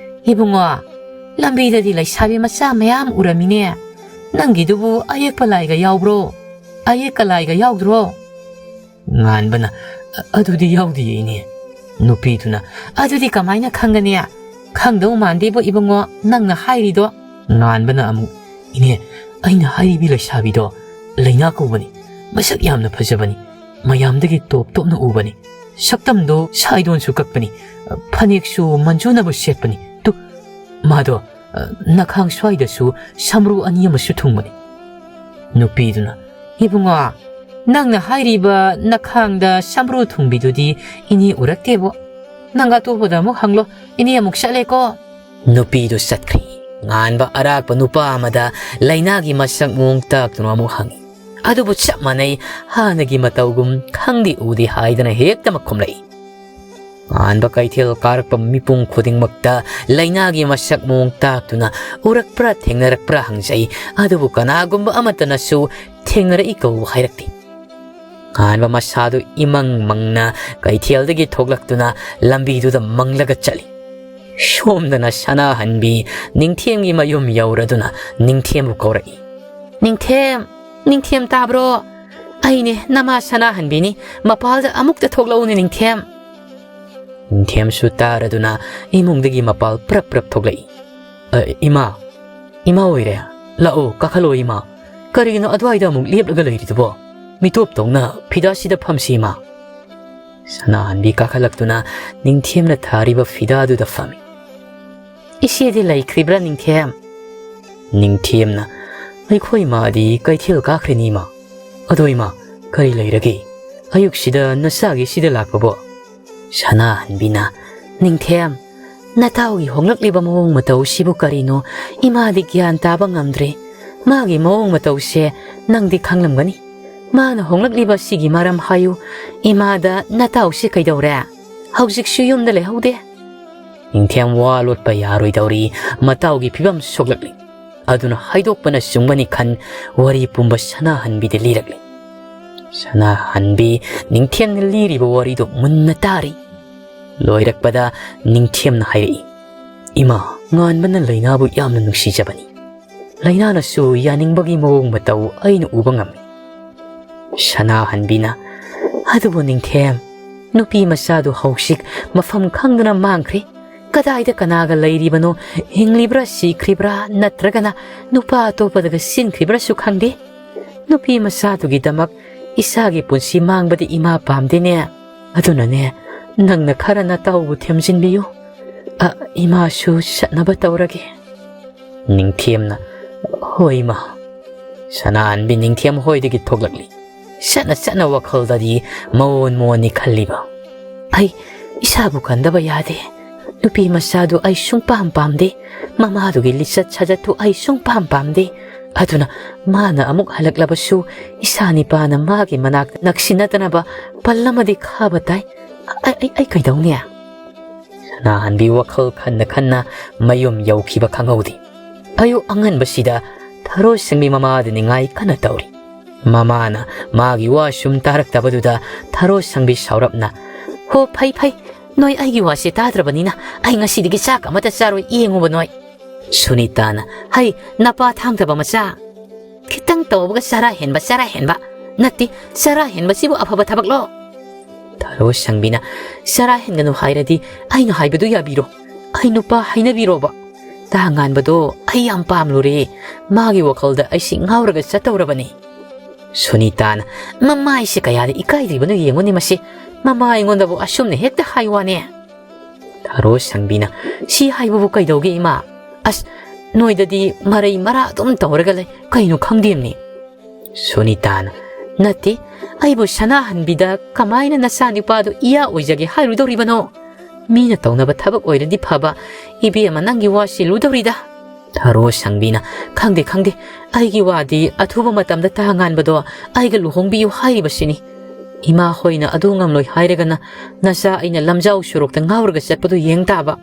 "ꯏꯕꯨꯡꯉꯣ, ꯂꯝꯕꯤꯗꯗꯤ ꯂꯩꯁꯥꯕꯤ ꯃꯆꯥ ꯃꯌꯥꯝ ꯎꯔꯝꯃꯤꯅꯦ꯫ ꯅꯪꯒꯤꯗꯨꯕꯨ ꯑꯌꯦꯛꯄ ꯂꯥꯏꯒ ꯌꯥꯎꯕ꯭ꯔꯣ? ꯑꯌꯦꯛꯀ ꯂꯥꯏꯒ ꯌꯥꯎꯗ꯭ꯔꯣ?" ꯉꯥꯟꯕꯅ, "ꯑ-, ꯑꯗꯨꯗꯤ ꯌꯥꯎꯗꯤꯌꯦ, ꯏꯅꯦ꯫" ꯅꯨꯄꯤꯗꯨꯅ, "ꯑꯗꯨꯗꯤ ꯀꯃꯥꯏꯅ ꯈꯪꯒꯅꯤ? ꯈꯪꯗꯧ ꯃꯥꯟꯗꯦꯕꯣ ꯏꯕꯨꯡꯉꯣ, ꯅꯪꯅ ꯍꯥꯏꯔꯤꯗꯣ꯫" ꯉꯥꯟꯕꯅ ꯑꯃꯨꯛ, "ꯏꯅꯦ, ꯑꯩꯅ ꯍꯥꯏꯔꯤꯕꯤ ꯂꯩꯁꯥꯕꯤꯗꯣ ꯂꯩꯅꯥ ꯀꯧꯕꯅꯤ꯫ ꯃꯁꯛ ꯌꯥꯝꯅ ꯐꯖꯕꯅꯤ꯫ ꯃꯌꯥꯝꯗꯒꯤ ꯇꯣꯞ ꯇꯣꯞꯅ ꯎꯕꯅꯤ꯫ ꯁꯛꯇꯝꯗꯣ ꯁꯥꯏꯗꯣꯟꯁꯨ ꯀꯛꯄꯅꯤ꯫ ꯐꯅꯦꯛꯁꯨ ꯃꯟꯖꯨꯅꯕ ꯁꯦꯠꯄꯅꯤ꯫ ꯇꯨ, ꯃꯥꯗꯣ, ꯑ, ꯅꯈꯥꯡ ꯁ꯭ꯋꯥꯏꯗꯁꯨ ꯁꯝꯕ꯭ꯔꯨ ꯑꯅꯤ ꯑꯃꯁꯨ ꯊꯨꯡꯕꯅꯤ꯫" ꯅꯨꯄꯤꯗꯨꯅ, "ꯏꯕꯨꯡꯉꯣ, ꯅꯪꯅ ꯍꯥꯏꯔꯤꯕ ꯅꯈꯥꯡꯗ ꯁꯝꯕ꯭ꯔꯨ ꯊꯨꯡꯕꯤꯗꯨꯗꯤ ꯏꯅꯦ ꯎꯔꯛꯇꯦꯕꯣ꯫ ꯅꯪ ꯑꯇꯣꯞꯄꯗ ꯑꯃꯨꯛ ꯍꯪꯂꯣ, ꯏꯅꯦ ꯑꯃꯨꯛ ꯆꯠꯂꯦꯀꯣ꯫" ꯅꯨꯄꯤꯗꯨ ꯆꯠꯈ꯭ꯔꯦ꯫ ꯉꯥꯟꯕ ꯑꯔꯥꯛꯄ ꯅꯨꯄꯥ ꯑꯃꯗ ꯂꯩꯅꯥꯒꯤ ꯃꯁꯛ ꯃꯑꯣꯡ ꯇꯥꯛꯇꯨꯅ ꯑꯃꯨꯛ ꯍꯪꯉꯤ꯫ ꯑꯗꯨꯕꯨ ꯆꯞ ꯃꯥꯟꯅꯩ, ꯍꯥꯟꯅꯒꯤ ꯃꯇꯧꯒꯨꯝ ꯈꯪꯗꯦ ꯎꯗꯦ ꯍꯥꯏꯗꯅ ꯍꯦꯛꯇꯃꯛ ꯈꯨꯝꯂꯛꯏ꯫ ꯑꯍꯥꯟꯕ ꯀꯩꯊꯦꯜ ꯀꯥꯔꯛꯄ ꯃꯤꯄꯨꯝ ꯈꯨꯗꯤꯡꯃꯛꯇ ꯂꯥꯏꯅꯥꯒꯤ ꯃꯁꯛ ꯃꯑꯣꯡ ꯇꯥꯛꯇꯨꯅ ꯎꯔꯛꯄ꯭ꯔꯥ ꯊꯦꯡꯅꯔꯛꯄ꯭ꯔꯥ ꯍꯪꯖꯩ, ꯑꯗꯨꯕꯨ ꯀꯅꯥꯒꯨꯝꯕ ꯑꯃꯠꯇꯅꯁꯨ ꯊꯦꯡꯅꯔꯛꯏ ꯀꯧꯕ ꯍꯥꯏꯔꯛꯇꯦ꯫ ꯑꯍꯥꯟꯕ ꯃꯁꯥꯗꯨ ꯏꯃꯪ ꯃꯪꯅ ꯀꯩꯊꯦꯜꯗꯒꯤ ꯊꯣꯛꯂꯛꯇꯨꯅ ꯂꯝꯕꯤꯗꯨꯗ ꯃꯪꯂꯒ ꯆꯠꯂꯤ꯫ ꯁꯣꯝꯗꯅ ꯁꯅꯥꯍꯟꯕꯤ ꯅꯤꯡꯊꯦꯝꯒꯤ ꯃꯌꯨꯝ ꯌꯧꯔꯗꯨꯅ ꯅꯤꯡꯊꯦꯝꯕꯨ ꯀꯧꯔꯛꯏ꯫ "ꯅꯤꯡꯊꯦꯝ, ꯅꯤꯡꯊꯦꯝ ꯇꯥꯕ꯭ꯔꯣ? ꯑꯩꯅꯦ ꯅꯃꯥ ꯁꯅꯥꯍꯟꯕꯤꯅꯤ, ꯃꯄꯥꯜꯗ ꯑꯃꯨꯛꯇ ꯊꯣꯛꯂꯛꯎꯅꯦ ꯅꯤꯡꯊꯦꯝ꯫" ꯅꯤꯡꯊꯦꯝꯁꯨ ꯇꯥꯔꯗꯨꯅ ꯏꯃꯨꯡꯗꯒꯤ ꯃꯄꯥꯜ ꯄ꯭ꯔꯞ ꯄ꯭ꯔꯞ ꯊꯣꯛꯂꯛꯏ꯫ "ꯑ, ꯏꯃꯥ, ꯏꯃꯥ ꯑꯣꯏꯔꯦ, ꯂꯥꯛꯑꯣ ꯀꯥꯈꯠꯂꯣ ꯏꯃꯥ, ꯀꯔꯤꯒꯤꯅꯣ ꯑꯗꯨꯋꯥꯏꯗ ꯑꯃꯨꯛ ꯂꯦꯞꯂꯒ ꯂꯩꯔꯤꯗꯨꯕꯣ? ꯃꯤꯇꯣꯞ ꯇꯧꯅ ꯐꯤꯗꯥꯁꯤꯗ ꯐꯝꯁꯤ ꯏꯃꯥ꯫" ꯁꯅꯥꯍꯟꯕꯤ ꯀꯥꯈꯠꯂꯛꯇꯨꯅ ꯅꯤꯡꯊꯦꯝꯅ ꯊꯥꯔꯤꯕ ꯐꯤꯗꯥꯗꯨꯗ ꯐꯝꯃꯤ꯫ "ꯏꯆꯦꯗꯤ ꯂꯩꯈ꯭ꯔꯤꯕ꯭ꯔꯥ ꯅꯤꯡꯊꯦꯝ?" ꯅꯤꯡꯊꯦꯝꯅ, "ꯑꯩꯈꯣꯏ ꯃꯥꯗꯤ ꯀꯩꯊꯦꯜ ꯀꯥꯈ꯭ꯔꯤꯅꯤ ꯏꯃꯥ꯫ ꯑꯗꯣ ꯏꯃꯥ, ꯀꯔꯤ ꯂꯩꯔꯒꯦ? ꯑꯌꯨꯛꯁꯤꯗ ꯅꯆꯥꯒꯤ ꯁꯤꯗ ꯂꯥꯛꯄꯕꯣ?" ꯁꯅꯥꯍꯟꯕꯤꯅ, "ꯅꯤꯡꯊꯦꯝ, ꯅꯇꯥꯎꯒꯤ ꯍꯣꯡꯂꯛꯂꯤꯕ ꯃꯑꯣꯡ ꯃꯇꯧꯁꯤꯕꯨ ꯀꯔꯤꯅꯣ? ꯏꯃꯥꯗꯤ ꯒ꯭ꯌꯥꯟ ꯇꯥꯕ ꯉꯝꯗ꯭ꯔꯦ꯫ ꯃꯥꯒꯤ ꯃꯑꯣꯡ ꯃꯇꯧꯁꯦ ꯅꯪꯗꯤ ꯈꯪꯂꯝꯒꯅꯤ꯫ ꯃꯥꯅ ꯍꯣꯡꯂꯛꯂꯤꯕ ꯁꯤꯒꯤ ꯃꯔꯝ ꯍꯥꯏꯌꯨ꯫ ꯏꯃꯥꯗ ꯅꯇꯥꯎꯁꯤ ꯀꯩꯗꯧꯔꯦ? ꯍꯧꯖꯤꯛꯁꯨ ꯌꯨꯝꯗ ꯂꯩꯍꯧꯗꯦ꯫" ꯅꯤꯡꯊꯦꯝ ꯋꯥ ꯂꯣꯠꯄ ꯌꯥꯔꯣꯏꯗꯧꯔꯤ, ꯃꯇꯥꯎꯒꯤ ꯐꯤꯕꯝ ꯁꯣꯛꯂꯛꯂꯤ꯫ ꯑꯗꯨꯅ ꯍꯥꯏꯗꯣꯛꯄꯅ ꯆꯨꯝꯒꯅꯤ ꯈꯟ ꯋꯥꯔꯤ ꯄꯨꯝꯕ ꯁꯅꯥꯍꯟꯕꯤꯗ ꯂꯤꯔꯛꯂꯤ꯫ ꯁꯅꯥꯍꯟꯕꯤ ꯅꯤꯡꯊꯦꯝꯅ ꯂꯤꯔꯤꯕ ꯋꯥꯔꯤꯗꯨ ꯃꯨꯟꯅ ꯇꯥꯔꯤ꯫ ꯂꯣꯏꯔꯛꯄꯗ ꯅꯤꯡꯊꯦꯝꯅ ꯍꯥꯏꯔꯛꯏ, "ꯏꯃꯥ, ꯉꯥꯟꯕꯅ ꯂꯩꯅꯥꯕꯨ ꯌꯥꯝꯅ ꯅꯨꯡꯁꯤꯖꯕꯅꯤ꯫ ꯂꯩꯅꯥꯅꯁꯨ ꯌꯥꯅꯤꯡꯕꯒꯤ ꯃꯑꯣꯡ ꯃꯇꯧ ꯑꯩꯅ ꯎꯕ ꯉꯝꯃꯤ꯫" ꯁꯅꯥꯍꯟꯕꯤꯅ, "ꯑꯗꯨꯕꯨ ꯅꯤꯡꯊꯦꯝ, ꯅꯨꯄꯤ ꯃꯆꯥꯗꯨ ꯍꯧꯖꯤꯛ ꯃꯐꯝ ꯈꯪꯗꯅ ꯃꯥꯡꯈ꯭ꯔꯦ꯫ ꯀꯗꯥꯏꯗ ꯀꯅꯥꯒ ꯂꯩꯔꯤꯕꯅꯣ, ꯍꯤꯡꯂꯤꯕ꯭ꯔꯥ ꯁꯤꯈ꯭ꯔꯤꯕ꯭ꯔꯥ ꯅꯠꯇ꯭ꯔꯒꯅ ꯅꯨꯄꯥ ꯑꯇꯣꯞꯄꯗꯒ ꯆꯦꯟꯈ꯭ꯔꯤꯕ꯭ꯔꯥꯁꯨ ꯈꯪꯗꯦ꯫ ꯅꯨꯄꯤ ꯃꯆꯥꯗꯨꯒꯤꯗꯃꯛ ꯏꯆꯥꯒꯤ ꯄꯨꯟꯁꯤ ꯃꯥꯡꯕꯗꯤ ꯏꯃꯥ ꯄꯥꯝꯗꯦꯅꯦ꯫ ꯑꯗꯨꯅꯅꯦ, ꯅꯪꯅ ꯈꯔ ꯅꯇꯥꯎꯕꯨ ꯊꯦꯝꯖꯤꯟꯕꯤꯌꯨ꯫ ꯑ, ꯏꯃꯥꯁꯨ ꯆꯠꯅꯕ ꯇꯧꯔꯒꯦ꯫" ꯅꯤꯡꯊꯦꯝꯅ, "ꯍꯣꯏ ꯏꯃꯥ꯫" ꯁꯅꯥꯍꯟꯕꯤ ꯅꯤꯡꯊꯦꯝ ꯍꯣꯏꯗꯒꯤ ꯊꯣꯛꯂꯛꯂꯤ꯫ ꯆꯠꯅ ꯆꯠꯅ ꯋꯥꯈꯜꯗꯗꯤ ꯃꯑꯣꯟ ꯃꯑꯣꯟꯅꯤ ꯈꯜꯂꯤꯕ꯫ "ꯑꯩ ꯏꯁꯥꯕꯨ ꯀꯟꯗꯕ ꯌꯥꯗꯦ꯫ ꯅꯨꯄꯤ ꯃꯆꯥꯗꯨ ꯑꯩ ꯁꯨꯡꯄꯥꯝ ꯄꯥꯝꯗꯦ꯫ ꯃꯃꯥꯗꯨꯒꯤ ꯂꯤꯆꯠ ꯁꯥꯖꯠꯇꯨ ꯑꯩ ꯁꯨꯡꯄꯥꯝ ꯄꯥꯝꯗꯦ꯫ ꯑꯗꯨꯅ ꯃꯥꯅ ꯑꯃꯨꯛ ꯍꯜꯂꯛꯂꯕꯁꯨ ꯏꯆꯥ ꯅꯤꯄꯥꯅ ꯃꯥꯒꯤ ꯃꯅꯥꯛꯇ ꯅꯛꯁꯤꯟꯅꯗꯅꯕ ꯄꯜ ꯑꯃꯗꯤ ꯈꯥꯕ ꯇꯥꯏ꯫ "ꯑꯩ, ꯑꯩ, ꯑꯩ ꯀꯩꯗꯧꯅꯤ?" ꯁꯅꯥꯍꯟꯕꯤ ꯋꯥꯈꯜ ꯈꯟꯅ ꯈꯟꯅ ꯃꯌꯨꯝ ꯌꯧꯈꯤꯕ ꯈꯪꯍꯧꯗꯦ꯫ ꯑꯌꯨꯛ ꯑꯉꯟꯕꯁꯤꯗ ꯊꯔꯣ ꯁꯪꯕꯤ ꯃꯃꯥꯗ ꯅꯤꯡꯉꯥꯏ ꯀꯟꯅ ꯇꯧꯔꯤ꯫ ꯃꯃꯥꯅ ꯃꯥꯒꯤ ꯋꯥ ꯁꯨꯝ ꯇꯥꯔꯛꯇꯕꯗꯨꯗ ꯊꯔꯣ ꯁꯪꯕꯤ ꯁꯥꯎꯔꯞꯅ, "ꯍꯣ, ꯐꯩ, ꯐꯩ, ꯅꯣꯏ ꯑꯩꯒꯤ ꯋꯥꯁꯦ ꯇꯥꯗ꯭ꯔꯕꯅꯤꯅ ꯑꯩ ꯉꯁꯤꯗꯒꯤ ꯆꯥꯛ ꯑꯃꯠꯇ ꯆꯥꯔꯣꯏ, ꯌꯦꯡꯉꯨꯕ ꯅꯣꯏ꯫" ꯁꯨꯅꯤꯇꯥꯅ, "ꯍꯩ, ꯅꯄꯥ ꯊꯥꯡꯗꯕ ꯃꯆꯥ, ꯈꯤꯇꯪ ꯇꯧꯕꯒ ꯆꯔꯥ ꯍꯦꯟꯕ, ꯆꯔꯥ ꯍꯦꯟꯕ꯫ ꯅꯠꯇꯦ, ꯆꯔꯥ ꯍꯦꯟꯕꯁꯤꯕꯨ ꯑꯐꯕ ꯊꯕꯛꯂꯣ?" ꯊꯔꯣ ꯁꯪꯕꯤꯅ, "ꯆꯔꯥ ꯍꯦꯟꯒꯅꯨ ꯍꯥꯏꯔꯗꯤ ꯑꯩꯅ ꯍꯥꯏꯕꯗꯨ ꯌꯥꯕꯤꯔꯣ꯫ ꯑꯩ ꯅꯨꯄꯥ ꯍꯥꯏꯅꯕꯤꯔꯣꯕ꯫ ꯇꯥ ꯉꯥꯟꯕꯗꯣ ꯑꯩ ꯌꯥꯝ ꯄꯥꯝꯂꯨꯔꯦ꯫ ꯃꯥꯒꯤ ꯋꯥꯈꯜꯗ ꯑꯩꯁꯤ ꯉꯥꯎꯔꯒ ꯆꯠꯇꯧꯔꯕꯅꯤ꯫" ꯁꯨꯅꯤꯇꯥꯅ, "ꯃꯃꯥꯏꯁꯦ ꯀꯌꯥꯗ ꯏꯀꯥꯏꯗ꯭ꯔꯤꯕꯅꯣ ꯌꯦꯡꯉꯨꯅꯦ ꯃꯁꯤ꯫ ꯃꯃꯥ ꯑꯩꯉꯣꯟꯗꯕꯨ ꯑꯁꯨꯝꯅ ꯍꯦꯛꯇ ꯍꯥꯏ ꯋꯥꯅꯦ꯫" ꯊꯔꯣ ꯁꯪꯕꯤꯅ, "ꯁꯤ ꯍꯥꯏꯕꯕꯨ ꯀꯩꯗꯧꯒꯦ ꯏꯃꯥ? ꯑꯁ, ꯅꯣꯏꯗꯗꯤ ꯃꯔꯩ ꯃꯔꯥ ꯑꯗꯨꯝ ꯇꯧꯔꯒ ꯂꯩ, ꯀꯩꯅꯣ ꯈꯪꯗꯦꯝꯅꯤ꯫" ꯁꯨꯅꯤꯇꯥꯅ, "ꯅꯠꯇꯦ, ꯑꯩꯕꯨ ꯁꯅꯥꯍꯟꯕꯤꯗ ꯀꯃꯥꯏꯅ ꯅꯆꯥꯅꯨꯄꯥꯗꯨ ꯏꯌꯥ ꯑꯣꯏꯖꯒꯦ ꯍꯥꯏꯔꯨꯗꯧꯔꯤꯕꯅꯣ? ꯃꯤꯅ ꯇꯧꯅꯕ ꯊꯕꯛ ꯑꯣꯏꯔꯗꯤ ꯐꯕ, ꯏꯕꯦꯝꯃ ꯅꯪꯒꯤ ꯋꯥꯁꯤ ꯂꯨꯗꯧꯔꯤꯗ꯫" ꯊꯔꯣ ꯁꯪꯕꯤꯅ, "ꯈꯪꯗꯦ, ꯈꯪꯗꯦ, ꯑꯩꯒꯤ ꯋꯥꯗꯤ ꯑꯊꯨꯕ ꯃꯇꯝꯗ ꯇꯥ ꯉꯥꯟꯕꯗꯣ ꯑꯩꯒ ꯂꯨꯍꯣꯡꯕꯤꯌꯨ ꯍꯥꯏꯔꯤꯕꯁꯤꯅꯤ꯫ ꯏꯃꯥ ꯍꯣꯏꯅ ꯑꯗꯨ ꯉꯝꯂꯣꯏ ꯍꯥꯏꯔꯒꯅ ꯅꯆꯥ ꯑꯩꯅ ꯂꯝꯖꯥꯎ ꯁꯣꯔꯣꯛꯇ ꯉꯥꯎꯔꯒ ꯆꯠꯄꯗꯨ ꯌꯦꯡ ꯇꯥꯕ꯫"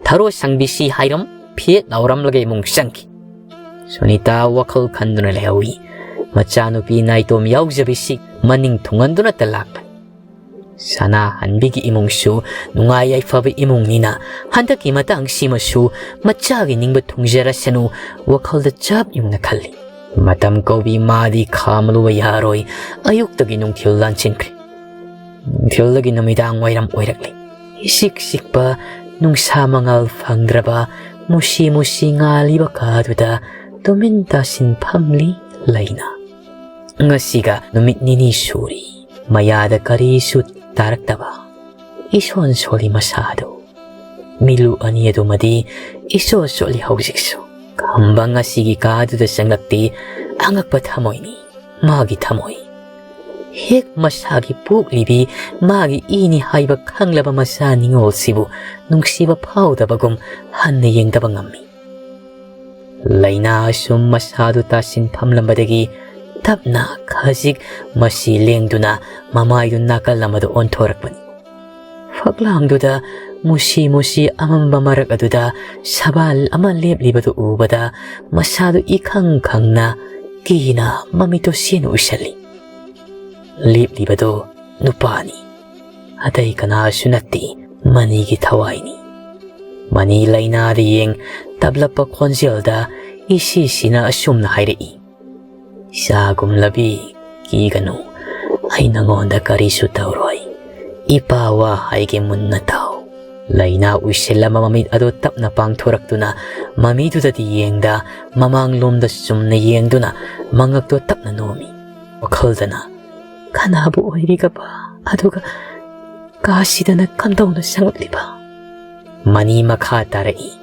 ꯊꯔꯣ ꯁꯪꯕꯤꯁꯤ ꯍꯥꯏꯔꯝ ꯐꯦꯠ ꯂꯥꯎꯔꯝꯂꯒ ꯏꯃꯨꯡ ꯆꯪꯈꯤ꯫ ꯁꯨꯅꯤꯇꯥ ꯋꯥꯈꯜ ꯈꯟꯗꯨꯅ ꯂꯩꯍꯧꯏ꯫ ꯃꯆꯥꯅꯨꯄꯤ ꯅꯥꯏꯇꯣꯝ ꯌꯥꯎꯖꯕꯤꯁꯤ ꯃꯅꯤꯡ ꯊꯨꯡꯍꯟꯗꯨꯅꯇ ꯂꯥꯛꯄꯅꯤ꯫ ꯁꯅꯥꯍꯟꯕꯤꯒꯤ ꯏꯃꯨꯡꯁꯨ ꯅꯨꯡꯉꯥꯏ ꯌꯥꯏꯐꯕ ꯏꯃꯨꯡꯅꯤꯅ ꯍꯟꯗꯛꯀꯤ ꯃꯇꯥꯡꯁꯤꯃꯁꯨ ꯃꯆꯥꯒꯤ ꯅꯤꯡꯕ ꯊꯨꯡꯖꯔꯁꯅꯨ ꯋꯥꯈꯜꯗ ꯆꯞ ꯌꯨꯡꯅ ꯈꯜꯂꯤ꯫ ꯃꯇꯝ ꯀꯧꯕꯤ ꯃꯥꯗꯤ ꯈꯥꯝꯂꯨꯕ ꯌꯥꯔꯣꯏ꯫ ꯑꯌꯨꯛꯇꯒꯤ ꯅꯨꯡꯊꯤꯜ ꯂꯥꯟꯁꯤꯟꯈ꯭ꯔꯦ꯫ ꯅꯨꯡꯊꯤꯜꯗꯒꯤ ꯅꯨꯃꯤꯗꯥꯡ ꯋꯥꯏꯔꯝ ꯑꯣꯏꯔꯛꯂꯤ꯫ ꯏꯆꯤꯛ ꯆꯤꯛꯄ, ꯅꯨꯡꯁꯥ ꯃꯉꯥꯜ ꯐꯪꯗ꯭ꯔꯕ, ꯃꯨꯁꯤ ꯃꯨꯁꯤ ꯉꯥꯜꯂꯤꯕ ꯀꯥꯗꯨꯗ ꯇꯨꯃꯤꯟ ꯇꯥꯁꯤꯟ ꯐꯝꯂꯤ ꯂꯩꯅꯥ꯫ ꯉꯁꯤꯒ ꯅꯨꯃꯤꯠ ꯅꯤꯅꯤ ꯁꯨꯔꯤ, ꯃꯌꯥꯗ ꯀꯔꯤꯁꯨ ꯇꯥꯔꯛꯇꯕ꯫ ꯏꯁꯣꯟ ꯁꯣꯜꯂꯤ ꯃꯁꯥꯗꯨ꯫ ꯃꯤꯠꯂꯨ ꯑꯅꯤ ꯑꯗꯨꯃꯗꯤ ꯏꯆꯣꯠ ꯆꯣꯠꯂꯤ ꯍꯧꯖꯤꯛꯁꯨ꯫ ꯈꯝꯕ ꯉꯁꯤꯒꯤ ꯀꯥꯗꯨꯗ ꯆꯪꯂꯛꯇꯦ꯫ ꯑꯉꯛꯄ ꯊꯃꯣꯏꯅꯤ ꯃꯥꯒꯤ ꯊꯃꯣꯏ꯫ ꯍꯦꯛ ꯃꯁꯥꯒꯤ ꯄꯣꯛꯂꯤꯕꯤ ꯃꯥꯒꯤ ꯏꯅꯤ ꯍꯥꯏꯕ ꯈꯪꯂꯕ ꯃꯆꯥ ꯅꯤꯡꯉꯣꯜꯁꯤꯕꯨ ꯅꯨꯡꯁꯤꯕ ꯐꯥꯎꯗꯕꯒꯨꯝ ꯍꯟꯅ ꯌꯦꯡꯗꯕ ꯉꯝꯃꯤ꯫ ꯂꯩꯅꯥ ꯑꯁꯨꯝ ꯃꯁꯥꯗꯨ ꯇꯥꯁꯤꯟ ꯐꯝꯂꯝꯕꯗꯒꯤ ꯇꯞꯅ ꯈꯖꯤꯛ ꯃꯁꯤ ꯂꯦꯡꯗꯨꯅ ꯃꯃꯥꯏꯗꯨ ꯅꯥꯀꯜ ꯑꯃꯗ ꯑꯣꯟꯊꯣꯔꯛꯄꯅꯤ꯫ ꯐꯛꯂꯥꯡꯗꯨꯗ ꯃꯨꯁꯤ ꯃꯨꯁꯤ ꯑꯃꯝꯕ ꯃꯔꯛ ꯑꯗꯨꯗ ꯁꯕꯥꯜ ꯑꯃ ꯂꯦꯞꯂꯤꯕꯗꯨ ꯎꯕꯗ ꯃꯁꯥꯗꯨ ꯏꯈꯪ ꯈꯪꯅ ꯀꯤꯅ ꯃꯃꯤꯠꯇꯨ ꯁꯦꯟꯅ ꯎꯏꯁꯜꯂꯤ꯫ ꯂꯦꯞꯂꯤꯕꯗꯨ ꯅꯨꯄꯥꯅꯤ꯫ ꯑꯇꯩ ꯀꯅꯥꯁꯨ ꯅꯠꯇꯦ, ꯃꯅꯤꯒꯤ ꯊꯋꯥꯏꯅꯤ꯫ ꯃꯅꯤ ꯂꯥꯏꯅꯥꯗ ꯌꯦꯡ ꯇꯞꯂꯞꯄ ꯈꯣꯟꯖꯦꯜꯗ ꯏꯁꯤꯁꯤꯅ ꯑꯁꯨꯝꯅ ꯍꯥꯏꯔꯛꯏ, "ꯏꯆꯥꯒꯨꯝꯂꯕꯤ, ꯀꯤꯒꯅꯨ, ꯑꯩ ꯅꯉꯣꯟꯗ ꯀꯔꯤꯁꯨ ꯇꯧꯔꯣꯏ꯫ ꯏꯄꯥ ꯋꯥ ꯍꯥꯏꯒꯦ ꯃꯨꯟꯅ ꯇꯥꯎ"꯫ ꯂꯥꯏꯅꯥ ꯎꯏꯁꯤꯜꯂꯕ ꯃꯃꯤꯠ ꯑꯗꯨ ꯇꯞꯅ ꯄꯥꯡꯊꯣꯔꯛꯇꯨꯅ ꯃꯃꯤꯗꯨꯗꯗꯤ ꯌꯦꯡꯗ ꯃꯃꯥꯡꯂꯣꯝꯗ ꯆꯨꯝꯅ ꯌꯦꯡꯗꯨꯅ ꯃꯉꯛꯇꯣ ꯇꯞꯅ ꯅꯣꯝꯃꯤ꯫ ꯋꯥꯈꯜꯗꯅ, "ꯀꯅꯥꯕꯨ ꯑꯣꯏꯔꯤꯒꯕ? ꯑꯗꯨꯒ ꯀꯥꯁꯤꯗꯅ ꯀꯝꯗꯧꯅ ꯆꯪꯂꯛꯂꯤꯕ?" ꯃꯅꯤ ꯃꯈꯥ ꯇꯥꯔꯛꯏ,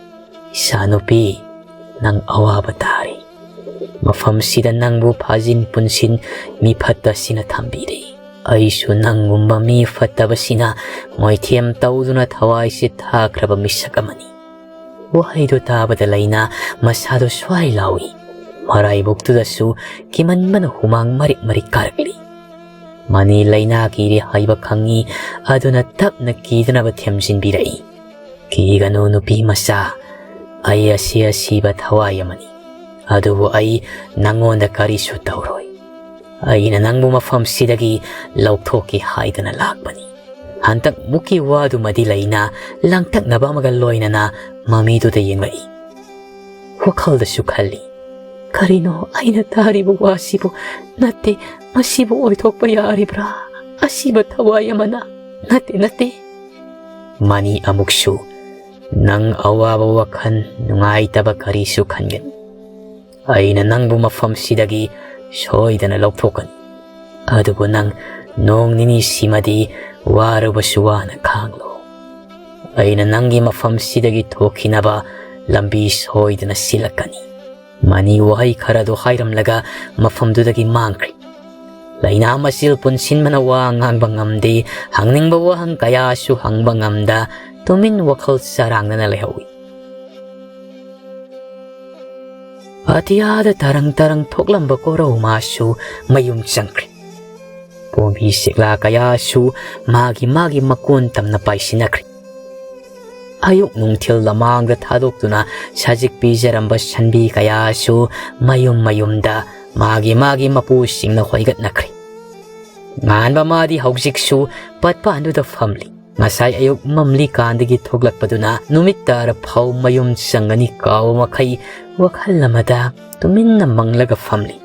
"ꯏꯆꯥꯅꯨꯄꯤ, ꯅꯪ ꯑꯋꯥꯕ ꯇꯥꯔꯦ꯫ ꯃꯐꯝꯁꯤꯗ ꯅꯪꯕꯨ ꯐꯥꯖꯤꯟ ꯄꯨꯟꯁꯤꯟ ꯃꯤ ꯐꯠꯇꯁꯤꯅ ꯊꯝꯕꯤꯔꯦ꯫ ꯑꯩꯁꯨ ꯅꯪꯒꯨꯝꯕ ꯃꯤ ꯐꯠꯇꯕꯁꯤꯅ ꯃꯣꯏꯊꯦꯝ ꯇꯧꯗꯨꯅ ꯊꯋꯥꯏꯁꯦ ꯊꯥꯈ꯭ꯔꯕ ꯃꯤꯁꯛ ꯑꯃꯅꯤ"꯫ ꯋꯥꯍꯩꯗꯨ ꯇꯥꯕꯗ ꯂꯩꯅꯥ ꯃꯁꯥꯗꯨ ꯁ꯭ꯋꯥꯏ ꯂꯥꯎꯏ꯫ ꯃꯔꯥꯏꯕꯛꯇꯨꯗꯁꯨ ꯀꯤꯃꯟꯕꯅ ꯍꯨꯃꯥꯡ ꯃꯔꯤꯛ ꯃꯔꯤꯛ ꯀꯥꯔꯛꯂꯤ꯫ ꯃꯅꯤ ꯂꯥꯏꯅꯥ ꯀꯤꯔꯦ ꯍꯥꯏꯕ ꯈꯪꯏ, ꯑꯗꯨꯅ ꯇꯞꯅ ꯀꯤꯗꯅꯕ ꯊꯦꯝꯖꯤꯟꯕꯤꯔꯛꯏ꯫ "ꯀꯤꯒꯅꯨ ꯅꯨꯄꯤ ꯃꯆꯥ, ꯑꯩ ꯑꯁꯤ ꯑꯁꯤꯕ ꯊꯋꯥꯏ ꯑꯃꯅꯤ, ꯑꯗꯨꯕꯨ ꯑꯩ ꯅꯪꯉꯣꯟꯗ ꯀꯔꯤꯁꯨ ꯇꯧꯔꯣꯏ꯫ ꯑꯩꯅ ꯅꯪꯕꯨ ꯃꯐꯝꯁꯤꯗꯒꯤ ꯂꯧꯊꯣꯛꯀꯦ ꯍꯥꯏꯗꯅ ꯂꯥꯛꯄꯅꯤ"꯫ ꯍꯟꯗꯛ ꯃꯨꯛꯀꯤ ꯋꯥꯗꯨꯃꯗꯤ ꯂꯩꯅꯥ ꯂꯥꯡꯇꯛꯅꯕ ꯑꯃꯒ ꯂꯣꯏꯅꯅ ꯃꯃꯤꯗꯨꯗ ꯌꯦꯡꯂꯛꯏ꯫ ꯋꯥꯈꯜꯗꯁꯨ ꯈꯜꯂꯤ, "ꯀꯔꯤꯅꯣ ꯑꯩꯅ ꯇꯥꯔꯤꯕ ꯋꯥꯁꯤꯕꯨ? ꯅꯠꯇꯦ, ꯃꯁꯤꯕꯨ ꯑꯣꯏꯊꯣꯛꯄ ꯌꯥꯔꯤꯕ꯭ꯔꯥ? ꯑꯁꯤꯕ ꯊꯋꯥꯏ ꯑꯃꯅ? ꯅꯠꯇꯦ, ꯅꯠꯇꯦ"꯫ ꯃꯅꯤ ꯑꯃꯨꯛꯁꯨ, "ꯅꯪ ꯑꯋꯥꯕ ꯋꯥꯈꯜ ꯅꯨꯡꯉꯥꯏꯇꯕ ꯀꯔꯤꯁꯨ ꯈꯟꯒꯅꯨ꯫ ꯑꯩꯅ ꯅꯪꯕꯨ ꯃꯐꯝꯁꯤꯗꯒꯤ ꯁꯣꯏꯗꯅ ꯂꯧꯊꯣꯛꯀꯅꯤ꯫ ꯑꯗꯨꯕꯨ ꯅꯪ ꯅꯣꯡ ꯅꯤꯅꯤꯁꯤꯃꯗꯤ ꯋꯥꯔꯕꯁꯨ ꯋꯥꯅ ꯈꯥꯡꯂꯣ꯫ ꯑꯩꯅ ꯅꯪꯒꯤ ꯃꯐꯝꯁꯤꯗꯒꯤ ꯊꯣꯛꯈꯤꯅꯕ ꯂꯝꯕꯤ ꯁꯣꯏꯗꯅ ꯁꯤꯜꯂꯛꯀꯅꯤ"꯫ ꯃꯅꯤ ꯋꯥꯍꯩ ꯈꯔꯗꯨ ꯍꯥꯏꯔꯝꯂꯒ ꯃꯐꯝꯗꯨꯗꯒꯤ ꯃꯥꯡꯈ꯭ꯔꯦ꯫ ꯂꯩꯅꯥ ꯃꯆꯤꯜ ꯄꯨꯟꯁꯤꯟꯕꯅ ꯋꯥ ꯉꯥꯡꯕ ꯉꯝꯗꯦ, ꯍꯪꯅꯤꯡꯕ ꯋꯥꯍꯪ ꯀꯌꯥꯁꯨ ꯍꯪꯕ ꯉꯝꯗ ꯇꯨꯃꯤꯟ ꯋꯥꯈꯜ ꯆꯔꯥꯡꯅꯅ ꯂꯩꯍꯧꯏ꯫ ꯑꯇꯤꯌꯥꯗ ꯇꯔꯪ ꯇꯔꯪ ꯊꯣꯛꯂꯝꯕ ꯀꯣꯔꯧ ꯃꯥꯁꯨ ꯃꯌꯨꯝ ꯆꯪꯈ꯭ꯔꯦ꯫ ꯄꯣꯝꯕꯤ ꯁꯤꯛꯂꯥ ꯀꯌꯥꯁꯨ ꯃꯥꯒꯤ ꯃꯥꯒꯤ ꯃꯀꯣꯟ ꯇꯝꯅ ꯄꯥꯏꯁꯤꯟꯅꯈ꯭ꯔꯦ꯫ ꯑꯌꯨꯛ ꯅꯨꯡꯊꯤꯜ ꯂꯃꯥꯡꯗ ꯊꯥꯗꯣꯛꯇꯨꯅ ꯁꯖꯤꯛ ꯄꯤꯖꯔꯝꯕ ꯁꯟꯕꯤ ꯀꯌꯥꯁꯨ ꯃꯌꯨꯝ ꯃꯌꯨꯝꯗ ꯃꯥꯒꯤ ꯃꯥꯒꯤ ꯃꯄꯨꯁꯤꯡꯅ ꯍꯣꯏꯒꯠꯅꯈ꯭ꯔꯦ꯫ ꯉꯥꯟꯕ ꯃꯥꯗꯤ ꯍꯧꯖꯤꯛꯁꯨ ꯄꯠꯄꯥꯟꯗꯨꯗ ꯐꯝꯂꯤ꯫ ꯉꯁꯥꯏ ꯑꯌꯨꯛ ꯃꯝꯂꯤꯀꯥꯟꯗꯒꯤ ꯊꯣꯛꯂꯛꯄꯗꯨꯅ ꯅꯨꯃꯤꯠ ꯇꯥꯔ ꯐꯥꯎ ꯃꯌꯨꯝ ꯆꯪꯒꯅꯤ ꯀꯥꯎꯕ ꯃꯈꯩ ꯋꯥꯈꯜ ꯑꯃꯗ ꯇꯨꯃꯤꯟꯅ ꯃꯪꯂꯒ ꯐꯝꯂꯤ꯫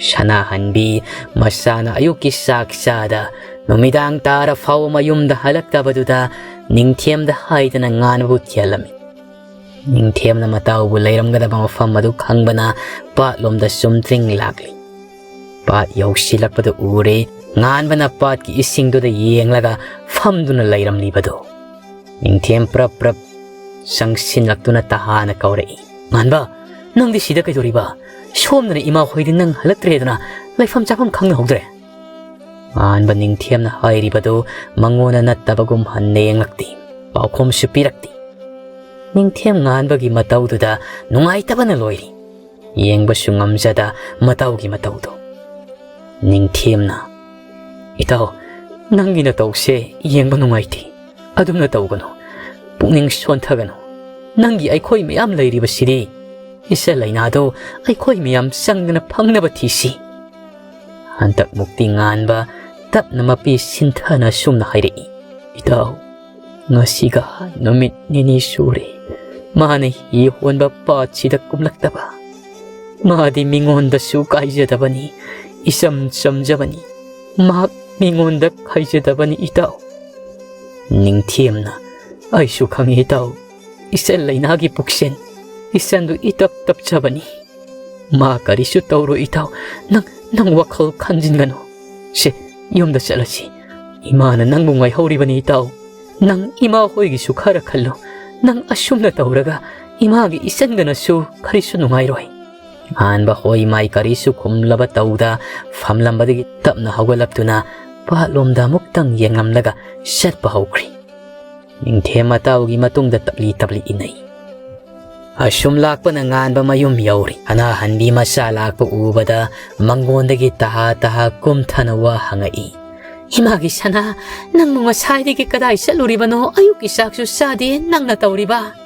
ꯁꯅꯥꯍꯟꯕꯤ ꯃꯁꯥꯅ ꯑꯌꯨꯛꯀꯤ ꯆꯥꯛ ꯆꯥꯗ ꯅꯨꯃꯤꯗꯥꯡ ꯇꯥꯔ ꯐꯥꯎꯕ ꯃꯌꯨꯝꯗ ꯍꯜꯂꯛꯇꯕꯗꯨꯗ ꯅꯤꯡꯊꯦꯝꯗ ꯍꯥꯏꯗꯅ ꯉꯥꯟꯕꯕꯨ ꯊꯤꯍꯜꯂꯝꯃꯤ꯫ ꯅꯤꯡꯊꯦꯝꯅ ꯃꯇꯥꯎꯕꯨ ꯂꯩꯔꯝꯒꯗꯕ ꯃꯐꯝ ꯑꯗꯨ ꯈꯪꯕꯅ ꯄꯥꯠꯂꯣꯝꯗ ꯆꯨꯝꯗ꯭ꯔꯤꯡ ꯂꯥꯛꯂꯤ꯫ ꯄꯥꯠ ꯌꯧꯁꯤꯜꯂꯛꯄꯗ ꯎꯔꯦ, ꯉꯥꯟꯕꯅ ꯄꯥꯠꯀꯤ ꯏꯁꯤꯡꯗꯨꯗ ꯌꯦꯡꯂꯒ ꯐꯝꯗꯨꯅ ꯂꯩꯔꯝꯂꯤꯕꯗꯨ꯫ ꯅꯤꯡꯊꯦꯝ ꯄ꯭ꯔꯞ ꯄ꯭ꯔꯞ ꯆꯪꯁꯤꯜꯂꯛꯇꯨꯅ ꯇꯍꯥꯅ ꯀꯧꯔꯛꯏ, "ꯉꯥꯟꯕ, ꯅꯪꯗꯤ ꯁꯤꯗ ꯀꯩꯗꯧꯔꯤꯕ? ꯁꯣꯝꯗꯅ ꯏꯃꯥ ꯍꯣꯏꯗꯤ ꯅꯪ ꯍꯜꯂꯛꯇ꯭ꯔꯦꯗꯅ ꯂꯩꯐꯝ ꯆꯥꯐꯝ ꯈꯪꯅꯍꯧꯗ꯭ꯔꯦ?" ꯉꯥꯟꯕ ꯅꯤꯡꯊꯦꯝꯅ ꯍꯥꯏꯔꯤꯕꯗꯨ ꯃꯉꯣꯟꯗ ꯅꯠꯇꯕꯒꯨꯝ ꯍꯟꯅ ꯌꯦꯡꯂꯛꯇꯦ, ꯄꯥꯎꯈꯨꯝꯁꯨ ꯄꯤꯔꯛꯇꯦ꯫ ꯅꯤꯡꯊꯦꯝ ꯉꯥꯟꯕꯒꯤ ꯃꯇꯧꯗꯨꯗ ꯅꯨꯡꯉꯥꯏꯇꯕꯅ ꯂꯣꯏꯔꯤ꯫ ꯌꯦꯡꯕꯁꯨ ꯉꯝꯖꯗ ꯃꯇꯧꯒꯤ ꯃꯇꯧꯗꯣ꯫ ꯅꯤꯡꯊꯦꯝꯅ, "ꯏꯇꯥꯎ, ꯅꯪꯒꯤ ꯅꯇꯧꯁꯦ ꯌꯦꯡꯕ ꯅꯨꯡꯉꯥꯏꯇꯦ꯫ ꯑꯗꯨꯝꯅ ꯇꯧꯒꯅꯨ꯫ ꯄꯨꯛꯅꯤꯡ ꯁꯣꯟꯊꯒꯅꯨ꯫ ꯅꯪꯒꯤ ꯑꯩꯈꯣꯏ ꯃꯌꯥꯝ ꯂꯩꯔꯤꯕꯁꯤꯗꯤ꯫ ꯏꯆꯜ ꯂꯩꯅꯥꯗꯣ ꯑꯩꯈꯣꯏ ꯃꯌꯥꯝ ꯆꯪꯗꯅ ꯐꯪꯅꯕ ꯊꯤꯁꯤ꯫" ꯍꯟꯗꯛ ꯃꯨꯛꯇꯤ ꯉꯥꯟꯕ ꯇꯞꯅ ꯃꯄꯤ ꯁꯤꯟꯊꯅ ꯁꯨꯝꯅ ꯍꯥꯏꯔꯛꯏ, "ꯏꯇꯥꯎ, ꯉꯁꯤꯒ ꯅꯨꯃꯤꯠ ꯅꯤꯅꯤ ꯁꯨꯔꯦ ꯃꯥꯅ ꯍꯤ ꯍꯣꯟꯕ ꯄꯥꯠꯁꯤꯗ ꯀꯨꯝꯂꯛꯇꯕ꯫ ꯃꯥꯗꯤ ꯃꯤꯉꯣꯟꯗꯁꯨ ꯀꯥꯏꯖꯗꯕꯅꯤ, ꯏꯆꯝ ꯆꯝꯖꯕꯅꯤ꯫ ꯃꯍꯥꯛ ꯃꯤꯉꯣꯟꯗ ꯈꯥꯏꯖꯗꯕꯅꯤ ꯏꯇꯥꯎ꯫" ꯅꯤꯡꯊꯦꯝꯅ, "ꯑꯩꯁꯨ ꯈꯪꯏ ꯏꯇꯥꯎ, ꯏꯆꯟ ꯂꯩꯅꯥꯒꯤ ꯄꯨꯛꯁꯦꯟ, ꯏꯆꯟꯗꯨ ꯏꯇꯞ ꯇꯞꯆꯕꯅꯤ꯫ ꯃꯥ ꯀꯔꯤꯁꯨ ꯇꯧꯔꯣꯏ ꯏꯇꯥꯎ, ꯅꯪ, ꯅꯪ ꯋꯥꯈꯜ ꯈꯟꯖꯤꯟꯒꯅꯨ꯫ ꯁꯦ, ꯌꯨꯝꯗ ꯆꯠꯂꯁꯤ꯫ ꯏꯃꯥꯅ ꯅꯪꯕꯨ ꯉꯥꯏꯍꯧꯔꯤꯕꯅꯤ ꯏꯇꯥꯎ꯫ ꯅꯪ ꯏꯃꯥ ꯍꯣꯏꯒꯤꯁꯨ ꯈꯔ ꯈꯜꯂꯨ꯫ ꯅꯪ ꯑꯁꯨꯝꯅ ꯇꯧꯔꯒ ꯏꯃꯥꯒꯤ ꯏꯆꯟꯗꯅꯁꯨ ꯀꯔꯤꯁꯨ ꯅꯨꯡꯉꯥꯏꯔꯣꯏ꯫" ꯉꯥꯟꯕ ꯍꯣꯏ ꯃꯥꯏ ꯀꯔꯤꯁꯨ ꯈꯨꯝꯂꯕ ꯇꯧꯗ ꯐꯝꯂꯝꯕꯗꯒꯤ ꯇꯞꯅ ꯍꯧꯒꯠꯂꯛꯇꯨꯅ ꯄꯥꯠꯂꯣꯝꯗ ꯑꯃꯨꯛꯇꯪ ꯌꯦꯡꯂꯝꯂꯒ ꯆꯠꯄ ꯍꯧꯈ꯭ꯔꯤ꯫ ꯅꯤꯡꯊꯦꯝ ꯃꯇꯥꯎꯒꯤ ꯃꯇꯨꯡꯗ ꯇꯞꯂꯤ ꯇꯞꯂꯤ ꯏꯟꯅꯩ꯫ ꯑꯁꯨꯝ ꯂꯥꯛꯄꯅ ꯉꯥꯟꯕ ꯃꯌꯨꯝ ꯌꯧꯔꯤ꯫ ꯁꯅꯥꯍꯟꯕꯤ ꯃꯆꯥ ꯂꯥꯛꯄ ꯎꯕꯗ ꯃꯪꯒꯣꯟꯗꯒꯤ ꯇꯍꯥ ꯇꯍꯥ ꯀꯨꯝꯊꯅ ꯋꯥ ꯍꯪꯉꯛꯏ꯫ "ꯏꯃꯥꯒꯤ ꯁꯅꯥ, ꯅꯪꯕꯨ ꯉꯁꯥꯏꯗꯒꯤ ꯀꯗꯥꯏ ꯆꯠꯂꯨꯔꯤꯕꯅꯣ? ꯑꯌꯨꯛꯀꯤ ꯆꯥꯛꯁꯨ ꯆꯥꯗꯦ, ꯅꯪꯅ ꯇꯧꯔꯤꯕ?"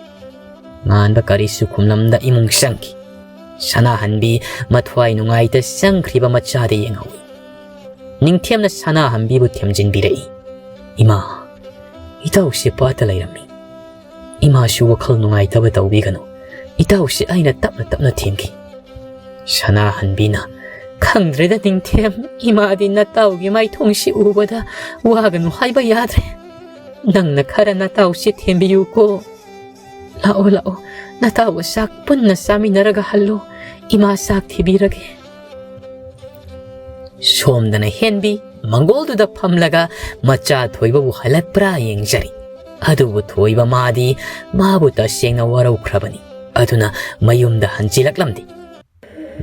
ꯉꯥꯟꯕ ꯀꯔꯤꯁꯨ ꯈꯨꯝꯂꯝꯗ ꯏꯃꯨꯡ ꯆꯪꯈꯤ꯫ ꯁꯅꯥꯍꯟꯕꯤ ꯃꯊ꯭ꯋꯥꯏ ꯅꯨꯡꯉꯥꯏꯇ ꯆꯪꯈ꯭ꯔꯤꯕ ꯃꯆꯥꯗ ꯌꯦꯡꯍꯧꯏ꯫ ꯅꯤꯡꯊꯦꯝꯅ ꯁꯅꯥꯍꯟꯕꯤꯕꯨ ꯊꯦꯝꯖꯤꯟꯕꯤꯔꯛꯏ꯫ "ꯏꯃꯥ, ꯏꯇꯥꯎꯁꯦ ꯄꯥꯠꯇ ꯂꯩꯔꯝꯃꯤ꯫ ꯏꯃꯥꯁꯨ ꯋꯥꯈꯜ ꯅꯨꯡꯉꯥꯏꯇꯕ ꯇꯧꯕꯤꯒꯅꯨ꯫ ꯏꯇꯥꯎꯁꯦ ꯑꯩꯅ ꯇꯞꯅ ꯇꯞꯅ ꯊꯦꯝꯈꯤ꯫" ꯁꯅꯥꯍꯟꯕꯤꯅ, "ꯈꯪꯗ꯭ꯔꯦꯗ ꯅꯤꯡꯊꯦꯝ, ꯏꯃꯥꯗꯤ ꯅꯇꯥꯎꯒꯤ ꯃꯥꯏꯊꯣꯡꯁꯤ ꯎꯕꯗ ꯋꯥꯒꯅꯨ ꯍꯥꯏꯕ ꯌꯥꯗ꯭ꯔꯦ꯫ ꯅꯪꯅ ꯈꯔ ꯅꯇꯥꯎꯁꯤ ꯊꯦꯝꯕꯤꯌꯨꯀꯣ꯫ ꯂꯥꯛꯑꯣ, ꯂꯥꯛꯑꯣ, ꯅꯇꯥꯎꯒ ꯆꯥꯛ ꯄꯨꯟꯅ ꯆꯥꯃꯤꯟꯅꯔꯒ ꯍꯜꯂꯣ꯫ ꯏꯃꯥ ꯆꯥꯛ ꯊꯤꯕꯤꯔꯒꯦ꯫" ꯁꯣꯝꯗꯅ ꯍꯦꯟꯕꯤ ꯃꯪꯒꯣꯜꯗꯨꯗ ꯐꯝꯂꯒ ꯃꯆꯥ ꯊꯣꯏꯕꯕꯨ ꯍꯜꯂꯛꯄ꯭ꯔꯥ ꯌꯦꯡꯖꯔꯤ꯫ ꯑꯗꯨꯕꯨ ꯊꯣꯏꯕ ꯃꯥꯗꯤ ꯃꯥꯕꯨ ꯇꯁꯦꯡꯅ ꯋꯥꯔꯧꯈ꯭ꯔꯕꯅꯤ꯫ ꯑꯗꯨꯅ ꯃꯌꯨꯝꯗ ꯍꯟꯖꯤꯜꯂꯛꯂꯝꯗꯦ꯫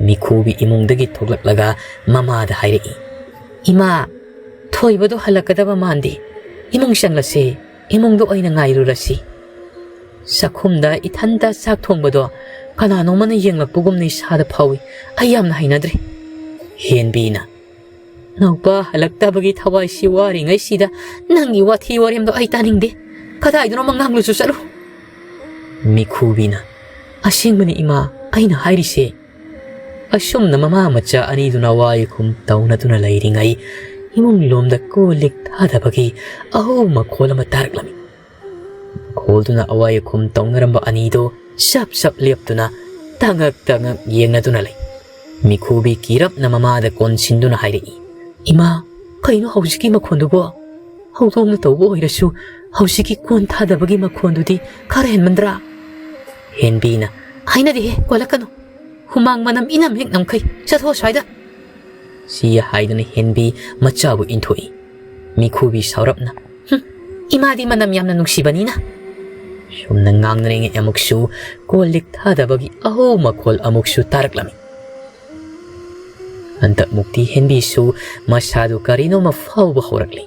ꯃꯤꯈꯨꯕꯤ ꯏꯃꯨꯡꯗꯒꯤ ꯊꯣꯛꯂꯛꯂꯒ ꯃꯃꯥꯗ ꯍꯥꯏꯔꯛꯏ, "ꯏꯃꯥ, ꯊꯣꯏꯕꯗꯣ ꯍꯜꯂꯛꯀꯗꯕ ꯃꯥꯟꯗꯦ꯫ ꯏꯃꯨꯡ ꯆꯪꯂꯁꯦ, ꯏꯃꯨꯡꯗ ꯑꯣꯏꯅ ꯉꯥꯏꯔꯨꯔꯁꯤ꯫ ꯆꯥꯛꯈꯨꯝꯗ ꯏꯊꯟꯇ ꯆꯥꯛ ꯊꯣꯡꯕꯗꯣ ꯀꯅꯥꯅꯣꯝꯃꯅ ꯌꯦꯡꯂꯛꯄꯒꯨꯝꯅ ꯏꯁꯥꯗ ꯐꯥꯎꯏ꯫ ꯑꯩ ꯌꯥꯝꯅ ꯍꯩꯅꯗ꯭ꯔꯦ꯫" ꯍꯦꯟꯕꯤꯅ, "ꯅꯧꯄꯥ ꯍꯜꯂꯛꯇꯕꯒꯤ ꯊꯋꯥꯏꯁꯤ ꯋꯥꯔꯤꯉꯩꯁꯤꯗ ꯅꯪꯒꯤ ꯋꯥꯊꯤ ꯋꯥꯔꯦꯝꯗꯣ ꯑꯩ ꯇꯥꯅꯤꯡꯗꯦ꯫ ꯀꯗꯥꯏꯗꯅꯣꯃ ꯉꯥꯡꯂꯨꯆꯣ ꯆꯠꯂꯨ꯫" ꯃꯤꯈꯨꯕꯤꯅ, "ꯑꯁꯦꯡꯕꯅꯤ ꯏꯃꯥ, ꯑꯩꯅ ꯍꯥꯏꯔꯤꯁꯦ꯫" ꯑꯁꯨꯝꯅ ꯃꯃꯥ ꯃꯆꯥ ꯑꯅꯤꯗꯨꯅ ꯋꯥ ꯌꯦꯈꯨꯝ ꯇꯧꯅꯗꯨꯅ ꯂꯩꯔꯤꯉꯩ ꯏꯃꯨꯡ ꯂꯣꯝꯗ ꯀꯣꯜ ꯂꯤꯛ ꯊꯥꯗꯕꯒꯤ ꯑꯍꯧ ꯃꯈꯣꯜ ꯑꯃ ꯇꯥꯔꯛꯂꯝꯃꯤ꯫ ꯃꯈꯣꯜꯗꯨꯅ ꯑꯋꯥ ꯌꯦꯈꯨꯝ ꯇꯧꯅꯔꯝꯕ ꯑꯅꯤꯗꯨ ꯆꯞ ꯆꯞ ꯂꯦꯞꯇꯨꯅ ꯇꯉꯛ ꯇꯉꯛ ꯌꯦꯡꯅꯗꯨꯅ ꯂꯩ꯫ ꯃꯤꯈꯨꯕꯤ ꯀꯤꯔꯞꯅ ꯃꯃꯥꯗ ꯀꯣꯟꯁꯤꯟꯗꯨꯅ ꯍꯥꯏꯔꯛꯏ, "ꯏꯃꯥ, ꯀꯩꯅꯣ ꯍꯧꯖꯤꯛꯀꯤ ꯃꯈꯣꯟꯗꯨꯕꯣ? ꯍꯧꯗꯣꯡꯅ ꯇꯧꯕ ꯑꯣꯏꯔꯁꯨ ꯍꯧꯖꯤꯛꯀꯤ ꯀꯣꯟ ꯊꯥꯗꯕꯒꯤ ꯃꯈꯣꯟꯗꯨꯗꯤ ꯈꯔ ꯍꯦꯟꯃꯟꯗ꯭ꯔꯥ?" ꯍꯦꯟꯕꯤꯅ, "ꯍꯥꯏꯅꯗꯦꯍꯦ, ꯀꯣꯜꯂꯛꯀꯅꯨ꯫ ꯍꯨꯃꯥꯡ ꯃꯅꯝ ꯏꯅꯝ ꯍꯦꯛ ꯅꯝꯈꯩ꯫ ꯆꯠꯊꯣꯛꯑꯣ ꯁ꯭ꯋꯥꯏꯗ꯫" ꯁꯤ ꯍꯥꯏꯗꯨꯅ ꯍꯦꯟꯕꯤ ꯃꯆꯥꯕꯨ ꯏꯟꯊꯣꯛꯏ꯫ ꯃꯤꯈꯨꯕꯤ ꯁꯥꯎꯔꯞꯅ, "ꯍꯨꯝ, ꯏꯃꯥꯗꯤ ꯃꯅꯝ ꯌꯥꯝꯅ ꯅꯨꯡꯁꯤꯕꯅꯤꯅ꯫" ꯁꯨꯝꯅ ꯉꯥꯡꯅꯔꯤꯉꯩ ꯑꯃꯨꯛꯁꯨ ꯀꯣꯜ ꯂꯤꯛ ꯊꯥꯗꯕꯒꯤ ꯑꯍꯧ ꯃꯈꯣꯜ ꯑꯃꯨꯛꯁꯨ ꯇꯥꯔꯛꯂꯝꯃꯤ꯫ ꯍꯟꯗꯛꯃꯨꯛꯇꯤ ꯍꯦꯟꯕꯤꯁꯨ ꯃꯁꯥꯗꯨ ꯀꯔꯤꯅꯣꯃ ꯐꯥꯎꯕ ꯍꯧꯔꯛꯂꯤ꯫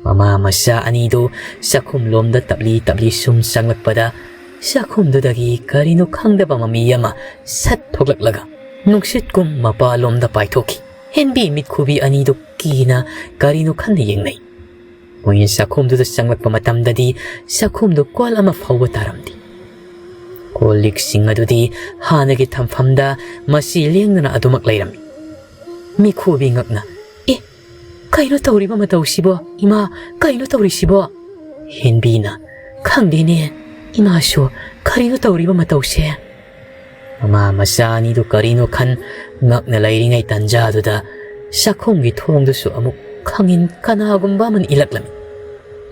ꯃꯃꯥ ꯃꯆꯥ ꯑꯅꯤꯗꯨ ꯆꯥꯛꯈꯨꯝꯂꯣꯝꯗ ꯇꯞꯂꯤ ꯇꯞꯂꯤ ꯁꯨꯝ ꯆꯪꯂꯛꯄꯗ ꯆꯥꯛꯈꯨꯝꯗꯨꯗꯒꯤ ꯀꯔꯤꯅꯣ ꯈꯪꯗꯕ ꯃꯃꯤ ꯑꯃ ꯁꯠ ꯊꯣꯛꯂꯛꯂꯒ ꯅꯨꯡꯁꯤꯠꯀꯨꯝ ꯃꯄꯥꯟꯂꯣꯝꯗ ꯄꯥꯏꯊꯣꯛꯈꯤ꯫ ꯍꯦꯟꯕꯤ ꯃꯤꯠꯈꯨꯕꯤ ꯑꯅꯤꯗꯨ ꯀꯤꯅ ꯀꯔꯤꯅꯣ ꯈꯟꯅ ꯌꯦꯡꯅꯩ꯫ ꯃꯣꯏꯅ ꯆꯥꯛꯈꯨꯝꯗꯨꯗ ꯆꯪꯂꯛꯄ ꯃꯇꯝꯗꯗꯤ ꯆꯥꯛꯈꯨꯝꯗꯨ ꯀꯣꯜ ꯑꯃ ꯐꯥꯎꯕ ꯇꯥꯔꯝꯗꯦ꯫ ꯀꯣꯜ ꯂꯤꯛꯁꯤꯡ ꯑꯗꯨꯗꯤ ꯍꯥꯟꯅꯒꯤ ꯊꯝꯐꯝꯗ ꯃꯁꯤ ꯂꯦꯡꯗꯅ ꯑꯗꯨꯃꯛ ꯂꯩꯔꯝꯃꯤ꯫ ꯃꯤꯈꯨꯕꯤ ꯉꯛꯅ, "ꯑꯦ, ꯀꯩꯅꯣ ꯇꯧꯔꯤꯕ ꯃꯇꯧꯁꯤꯕꯣ? ꯏꯃꯥ, ꯀꯩꯅꯣ ꯇꯧꯔꯤꯁꯤꯕꯣ?" ꯍꯦꯟꯕꯤꯅ, "ꯈꯪꯗꯦꯅꯦ, ꯏꯃꯥꯁꯨ ꯀꯔꯤꯅꯣ ꯇꯧꯔꯤꯕ ꯃꯇꯧꯁꯦ?" ꯃꯃꯥ ꯃꯆꯥ ꯑꯅꯤꯗꯨ ꯀꯔꯤꯅꯣ ꯈꯟ ꯉꯛꯅ ꯂꯩꯔꯤꯉꯩ ꯇꯟꯖꯥꯗꯨꯗ ꯆꯥꯛꯈꯨꯝꯒꯤ ꯊꯣꯡꯗꯨꯁꯨ ꯑꯃꯨꯛ ꯈꯪꯏꯟ ꯀꯅꯥꯒꯨꯝꯕ ꯑꯃꯅ ꯏꯜꯂꯛꯂꯝꯃꯤ꯫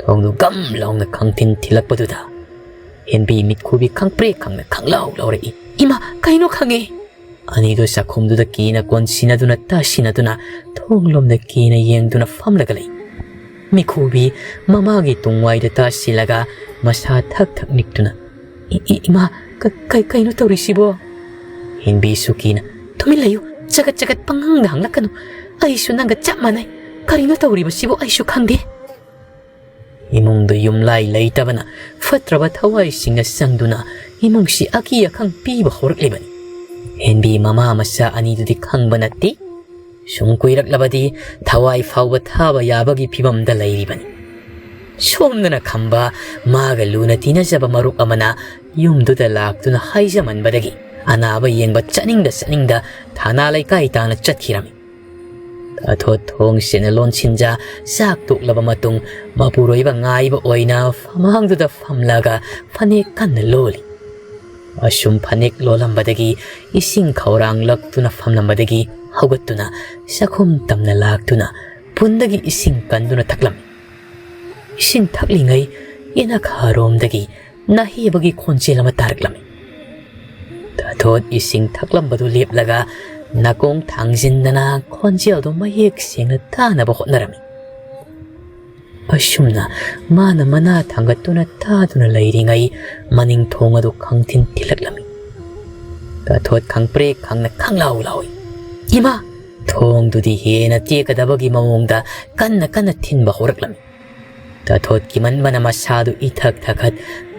ꯊꯣꯡꯗꯨ ꯒꯝ ꯂꯥꯎꯅ ꯈꯪꯊꯤꯟ ꯊꯤꯜꯂꯛꯄꯗꯨꯗ ꯍꯦꯟꯕꯤ ꯃꯤꯠꯈꯨꯕꯤ ꯈꯪꯄ꯭ꯔꯦꯛ ꯈꯪꯅ ꯈꯪꯂꯥꯎ ꯂꯥꯎꯔꯛꯏ꯫ "ꯏꯃꯥ, ꯀꯩꯅꯣ ꯈꯪꯉꯦ?" ꯑꯅꯤꯗꯨ ꯆꯥꯛꯈꯨꯝꯗꯨꯗ ꯀꯤꯅ ꯀꯣꯟꯁꯤꯟꯅꯗꯨꯅ ꯇꯥꯁꯤꯟꯅꯗꯨꯅ ꯊꯣꯡꯂꯣꯝꯗ ꯀꯤꯅ ꯌꯦꯡꯗꯨꯅ ꯐꯝꯂꯒ ꯂꯩ꯫ ꯃꯤꯈꯨꯕꯤ ꯃꯃꯥꯒꯤ ꯇꯨꯡꯋꯥꯏꯗ ꯇꯥꯁꯤꯜꯂꯒ ꯃꯁꯥ ꯊꯛ ꯊꯛ ꯅꯤꯛꯇꯨꯅ, "ꯏ-, ꯏ-, ꯏꯃꯥ, ꯀ-, ꯀ-, ꯀꯩꯅꯣ ꯇꯧꯔꯤꯁꯤꯕꯣ?" ꯍꯦꯟꯕꯤꯁꯨ ꯀꯤꯅ, "ꯇꯨꯃꯤꯟ ꯂꯩꯌꯨ, ꯆꯒꯠ ꯆꯒꯠ ꯄꯪꯉꯥꯡꯗ ꯍꯪꯂꯛꯀꯅꯨ꯫ ꯑꯩꯁꯨ ꯅꯪꯒ ꯆꯞ ꯃꯥꯟꯅꯩ꯫ ꯀꯔꯤꯅꯣ ꯇꯧꯔꯤꯕꯁꯤꯕꯨ ꯑꯩꯁꯨ ꯈꯪꯗꯦ꯫" ꯏꯃꯨꯡꯗ ꯌꯨꯝꯂꯥꯏ ꯂꯩꯇꯕꯅ ꯐꯠꯇ꯭ꯔꯕ ꯊꯋꯥꯏꯁꯤꯡꯅ ꯆꯪꯗꯨꯅ ꯏꯃꯨꯡꯁꯤ ꯑꯀꯤ ꯑꯈꯪ ꯄꯤꯕ ꯍꯧꯔꯛꯂꯤꯕꯅꯤ꯫ ꯍꯦꯟꯕꯤ ꯃꯃꯥ ꯃꯆꯥ ꯑꯅꯤꯗꯨꯗꯤ ꯈꯪꯕ ꯅꯠꯇꯦ꯫ ꯁꯨꯝ ꯀꯨꯏꯔꯛꯂꯕꯗꯤ ꯊꯋꯥꯏ ꯐꯥꯎꯕ ꯊꯥꯕ ꯌꯥꯕꯒꯤ ꯐꯤꯕꯝꯗ ꯂꯩꯔꯤꯕꯅꯤ꯫ ꯁꯣꯝꯗꯅ ꯈꯝꯕ ꯃꯥꯒ ꯂꯨꯅ ꯇꯤꯟꯅꯖꯕ ꯃꯔꯨꯞ ꯑꯃꯅ ꯌꯨꯝꯗꯨꯗ ꯂꯥꯛꯇꯨꯅ ꯍꯥꯏꯖꯃꯟꯕꯗꯒꯤ ꯑꯅꯥꯕ ꯌꯦꯡꯕ ꯆꯠꯅꯤꯡꯗ ꯆꯠꯅꯤꯡꯗ ꯊꯥꯅꯥ ꯂꯩꯀꯥꯏ ꯇꯥꯅ ꯆꯠꯈꯤꯔꯝꯃꯤ꯫ ꯇꯥꯊꯣꯠ ꯊꯣꯡ ꯁꯦꯡꯅ ꯂꯣꯟꯁꯤꯟꯖ ꯆꯥꯛ ꯇꯣꯛꯂꯕ ꯃꯇꯨꯡ ꯃꯄꯨꯔꯣꯏꯕ ꯉꯥꯏꯕ ꯑꯣꯏꯅ ꯐꯃꯥꯡꯗꯨꯗ ꯐꯝꯂꯒ ꯐꯅꯦꯛ ꯀꯟꯅ ꯂꯣꯜꯂꯤ꯫ ꯑꯁꯨꯝ ꯐꯅꯦꯛ ꯂꯣꯜꯂꯝꯕꯗꯒꯤ ꯏꯁꯤꯡ ꯈꯧꯔꯥꯡꯂꯛꯇꯨꯅ ꯐꯝꯂꯝꯕꯗꯒꯤ ꯍꯧꯒꯠꯇꯨꯅ ꯆꯥꯛꯈꯨꯝ ꯇꯝꯅ ꯂꯥꯛꯇꯨꯅ ꯄꯨꯟꯗꯒꯤ ꯏꯁꯤꯡ ꯀꯟꯗꯨꯅ ꯊꯛꯂꯝꯃꯤ꯫ ꯏꯁꯤꯡ ꯊꯛꯂꯤꯉꯩ ꯌꯦꯅꯈꯥꯔꯣꯝꯗꯒꯤ ꯅꯥꯍꯦꯕꯒꯤ ꯈꯣꯟꯖꯦꯜ ꯑꯃ ꯇꯥꯔꯛꯂꯝꯃꯤ꯫ ꯇꯥꯊꯣꯠ ꯏꯁꯤꯡ ꯊꯛꯂꯝꯕꯗꯨ ꯂꯦꯞꯂꯒ ꯅꯥꯀꯣꯡ ꯊꯥꯡꯖꯤꯟꯗꯅ ꯈꯣꯟꯖꯦꯜꯗꯨ ꯃꯌꯦꯛ ꯁꯦꯡꯅ ꯇꯥꯅꯕ ꯍꯣꯠꯅꯔꯝꯃꯤ꯫ ꯑꯁꯨꯝꯅ ꯃꯥꯅ ꯃꯅꯥ ꯊꯥꯡꯒꯠꯇꯨꯅ ꯇꯥꯗꯨꯅ ꯂꯩꯔꯤꯉꯩ ꯃꯅꯤꯡ ꯊꯣꯡ ꯑꯗꯨ ꯈꯪꯊꯤꯟ ꯊꯤꯜꯂꯛꯂꯝꯃꯤ꯫ ꯇꯥꯊꯣꯠ ꯈꯪꯄ꯭ꯔꯦꯛ ꯈꯪꯅ ꯈꯪꯂꯥꯎ ꯂꯥꯎꯏ꯫ "ꯏꯃꯥ!" ꯊꯣꯡꯗꯨꯗꯤ ꯍꯦꯟꯅ ꯇꯦꯛꯀꯗꯕꯒꯤ ꯃꯑꯣꯡꯗ ꯀꯟꯅ ꯀꯟꯅ ꯊꯤꯟꯕ ꯍꯧꯔꯛꯂꯝꯃꯤ꯫ ꯇꯥꯊꯣꯠ ꯀꯤꯃꯟꯕꯅ ꯃꯁꯥꯗꯨ ꯏꯊꯛ ꯊꯛꯈꯠ,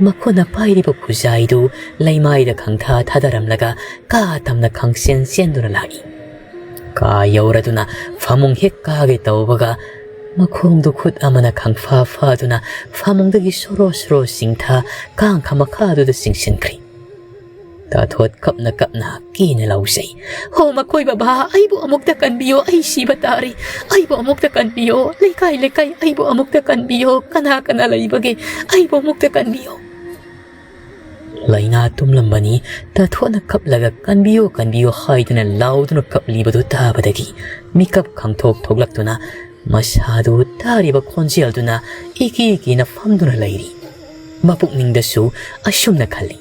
ꯃꯈꯨꯠꯅ ꯄꯥꯏꯔꯤꯕ ꯈꯨꯖꯥꯏꯗꯨ ꯂꯩꯃꯥꯏꯗ ꯈꯪꯊꯥ ꯊꯥꯗꯔꯝꯂꯒ ꯀꯥ ꯇꯝꯅ ꯈꯪꯆꯦꯟ ꯆꯦꯟꯗꯨꯅ ꯂꯥꯛꯏ꯫ ꯀꯥ ꯌꯧꯔꯗꯨꯅ ꯐꯃꯨꯡ ꯍꯦꯛ ꯀꯥꯒꯦ ꯇꯧꯕꯒ, ꯃꯈꯣꯡꯗꯨ ꯈꯨꯠ ꯑꯃꯅ ꯈꯪꯐꯥ ꯐꯥꯗꯨꯅ ꯐꯃꯨꯡꯗꯒꯤ ꯁꯣꯔꯣ ꯁꯣꯔꯣ ꯆꯤꯡꯊ ꯀꯥꯡꯈ ꯃꯈꯥꯗꯨꯗ ꯆꯤꯡꯁꯤꯟꯈ꯭ꯔꯤ꯫ ꯇꯥꯊꯣꯠ ꯀꯞꯅ ꯀꯞꯅ ꯀꯤꯅ ꯂꯥꯎꯖꯩ, "ꯍꯣ ꯃꯈꯣꯏ ꯕꯕꯥ, ꯑꯩꯕꯨ ꯑꯃꯨꯛꯇ ꯀꯟꯕꯤꯌꯣ, ꯑꯩ ꯁꯤꯕ ꯇꯥꯔꯦ꯫ ꯑꯩꯕꯨ ꯑꯃꯨꯛꯇ ꯀꯟꯕꯤꯌꯣ, ꯂꯩꯀꯥꯏ ꯂꯩꯀꯥꯏ ꯑꯩꯕꯨ ꯑꯃꯨꯛꯇ ꯀꯟꯕꯤꯌꯣ, ꯀꯅꯥ ꯀꯅꯥ ꯂꯩꯕꯒꯦ? ꯑꯩꯕꯨ ꯑꯃꯨꯛꯇ ꯀꯟꯕꯤꯌꯣ"꯫ ꯂꯥꯏꯅꯥ ꯇꯨꯝꯂꯝꯕꯅꯤ꯫ ꯇꯥꯊꯣꯠꯅ ꯀꯞꯂꯒ "ꯀꯟꯕꯤꯌꯣ, ꯀꯟꯕꯤꯌꯣ" ꯍꯥꯏꯗꯨꯅ ꯂꯥꯎꯗꯨꯅ ꯀꯞꯂꯤꯕꯗꯨ ꯇꯥꯕꯗꯒꯤ ꯃꯤꯀꯞ ꯈꯪꯊꯣꯛ ꯊꯣꯛꯂꯛꯇꯨꯅ ꯃꯁꯥꯗꯨ ꯇꯥꯔꯤꯕ ꯈꯣꯟꯖꯦꯜꯗꯨꯅ ꯏꯀꯤ ꯀꯤꯅ ꯐꯝꯗꯨꯅ ꯂꯩꯔꯤ꯫ ꯃꯄꯨꯛꯅꯤꯡꯗꯁꯨ ꯑꯁꯨꯝꯅ ꯈꯜꯂꯤ,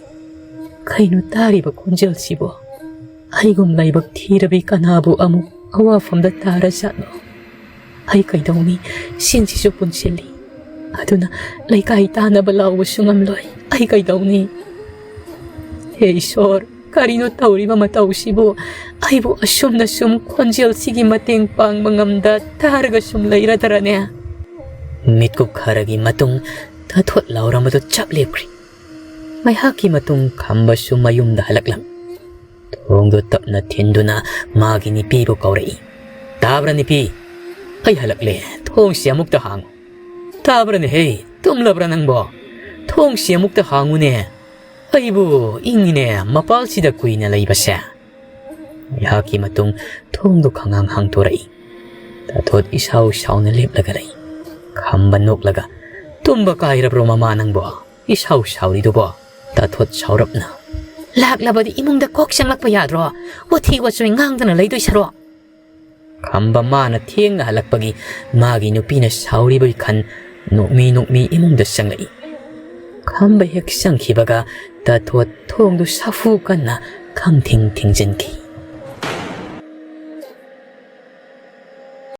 "ꯀꯩꯅꯣ ꯇꯥꯔꯤꯕ ꯈꯣꯟꯖꯦꯜꯁꯤꯕꯣ? ꯑꯩꯒꯨꯝ ꯂꯥꯏꯕꯛ ꯊꯤꯔꯕꯤ ꯀꯅꯥꯕꯨ ꯑꯃꯨꯛ ꯑꯋꯥꯐꯝꯗ ꯇꯥꯔꯖꯥꯠꯅꯣ? ꯑꯩ ꯀꯩꯗꯧꯅꯤ? ꯁꯤꯟꯁꯤꯁꯨ ꯄꯨꯟꯁꯤꯜꯂꯤ꯫ ꯑꯗꯨꯅ ꯂꯩꯀꯥꯏ ꯇꯥꯅꯕ ꯂꯥꯎꯕꯁꯨ ꯉꯝꯂꯣꯏ꯫ ꯑꯩ ꯀꯩꯗꯧꯅꯤ? ꯍꯦ ꯏꯁꯣꯔ, ꯀꯔꯤꯅꯣ ꯇꯧꯔꯤꯕ ꯃꯇꯧꯁꯤꯕꯨ? ꯑꯩꯕꯨ ꯑꯁꯨꯝꯅ ꯁꯨꯝ ꯈꯣꯟꯖꯦꯜꯁꯤꯒꯤ ꯃꯇꯦꯡ ꯄꯥꯡꯕ ꯉꯝꯗ ꯇꯥꯔꯒ ꯁꯨꯝ ꯂꯩꯔꯗꯔꯅꯦ?" ꯃꯤꯠꯀꯨꯞ ꯈꯔꯒꯤ ꯃꯇꯨꯡ ꯇꯥꯊꯣꯠ ꯂꯥꯎꯔꯝꯕꯗꯨ ꯆꯞ ꯂꯦꯞꯈ꯭ꯔꯤ꯫ ꯉꯥꯏꯍꯥꯛꯀꯤ ꯃꯇꯨꯡ ꯈꯝꯕꯁꯨ ꯃꯌꯨꯝꯗ ꯍꯜꯂꯛꯂꯝꯃꯤ꯫ ꯊꯣꯡꯗꯨ ꯇꯞꯅ ꯊꯤꯟꯗꯨꯅ ꯃꯥꯒꯤ ꯅꯨꯄꯤꯕꯨ ꯀꯧꯔꯛꯏ꯫ "ꯇꯥꯕ꯭ꯔꯥ ꯅꯨꯄꯤ? ꯑꯩ ꯍꯜꯂꯛꯂꯦ꯫ ꯊꯣꯡꯁꯤ ꯑꯃꯨꯛꯇ ꯍꯥꯡꯉꯨ꯫ ꯇꯥꯕ꯭ꯔꯥꯅꯦꯍꯦ? ꯇꯨꯝꯂꯕ꯭ꯔꯥ ꯅꯪꯕꯣ? ꯊꯣꯡꯁꯤ ꯑꯃꯨꯛꯇ ꯍꯥꯡꯉꯨꯅꯦ꯫ ꯑꯩꯕꯨ ꯏꯪꯉꯤꯅꯦ ꯃꯄꯥꯜꯁꯤꯗ ꯀꯨꯏꯅ ꯂꯩꯕꯁꯦ"꯫ ꯉꯥꯏꯍꯥꯛꯀꯤ ꯃꯇꯨꯡ ꯊꯣꯡꯗꯨ ꯈꯪꯍꯥꯡ ꯍꯥꯡꯗꯣꯔꯛꯏ꯫ ꯇꯥꯊꯣꯠ ꯏꯁꯥꯎ ꯁꯥꯎꯅ ꯂꯦꯞꯂꯒ ꯂꯩ꯫ ꯈꯝꯕ ꯅꯣꯛꯂꯒ, "ꯇꯨꯝꯕ ꯀꯥꯏꯔꯕ꯭ꯔꯣ ꯃꯃꯥ ꯅꯪꯕꯣ? ꯏꯁꯥꯎ ꯁꯥꯎꯔꯤꯗꯨꯕꯣ?" ꯇꯥꯊꯣꯠ ꯁꯥꯎꯔꯞꯅ, "ꯂꯥꯛꯂꯕꯗꯤ ꯏꯃꯨꯡꯗ ꯀꯣꯛ ꯆꯪꯂꯛꯄ ꯌꯥꯗ꯭ꯔꯣ? ꯋꯥꯊꯤ ꯋꯥꯆꯣꯏ ꯉꯥꯡꯗꯅ ꯂꯩꯗꯣꯏ ꯁꯔꯨꯛ"꯫ ꯈꯝꯕ ꯃꯥꯅ ꯊꯦꯡꯅ ꯍꯜꯂꯛꯄꯒꯤ ꯃꯥꯒꯤ ꯅꯨꯄꯤꯅ ꯁꯥꯎꯔꯤꯕꯒꯤ ꯈꯟ ꯅꯣꯛꯃꯤ ꯅꯣꯛꯃꯤ ꯏꯃꯨꯡꯗ ꯆꯪꯂꯛꯏ꯫ ꯈꯝꯕ ꯍꯦꯛ ꯆꯪꯈꯤꯕꯒ ꯇꯥꯊꯣꯠ ꯊꯣꯡꯗꯨ ꯁꯥꯐꯨ ꯀꯟꯅ ꯈꯪ ꯊꯤꯡ ꯊꯤꯡꯖꯤꯟꯈꯤ꯫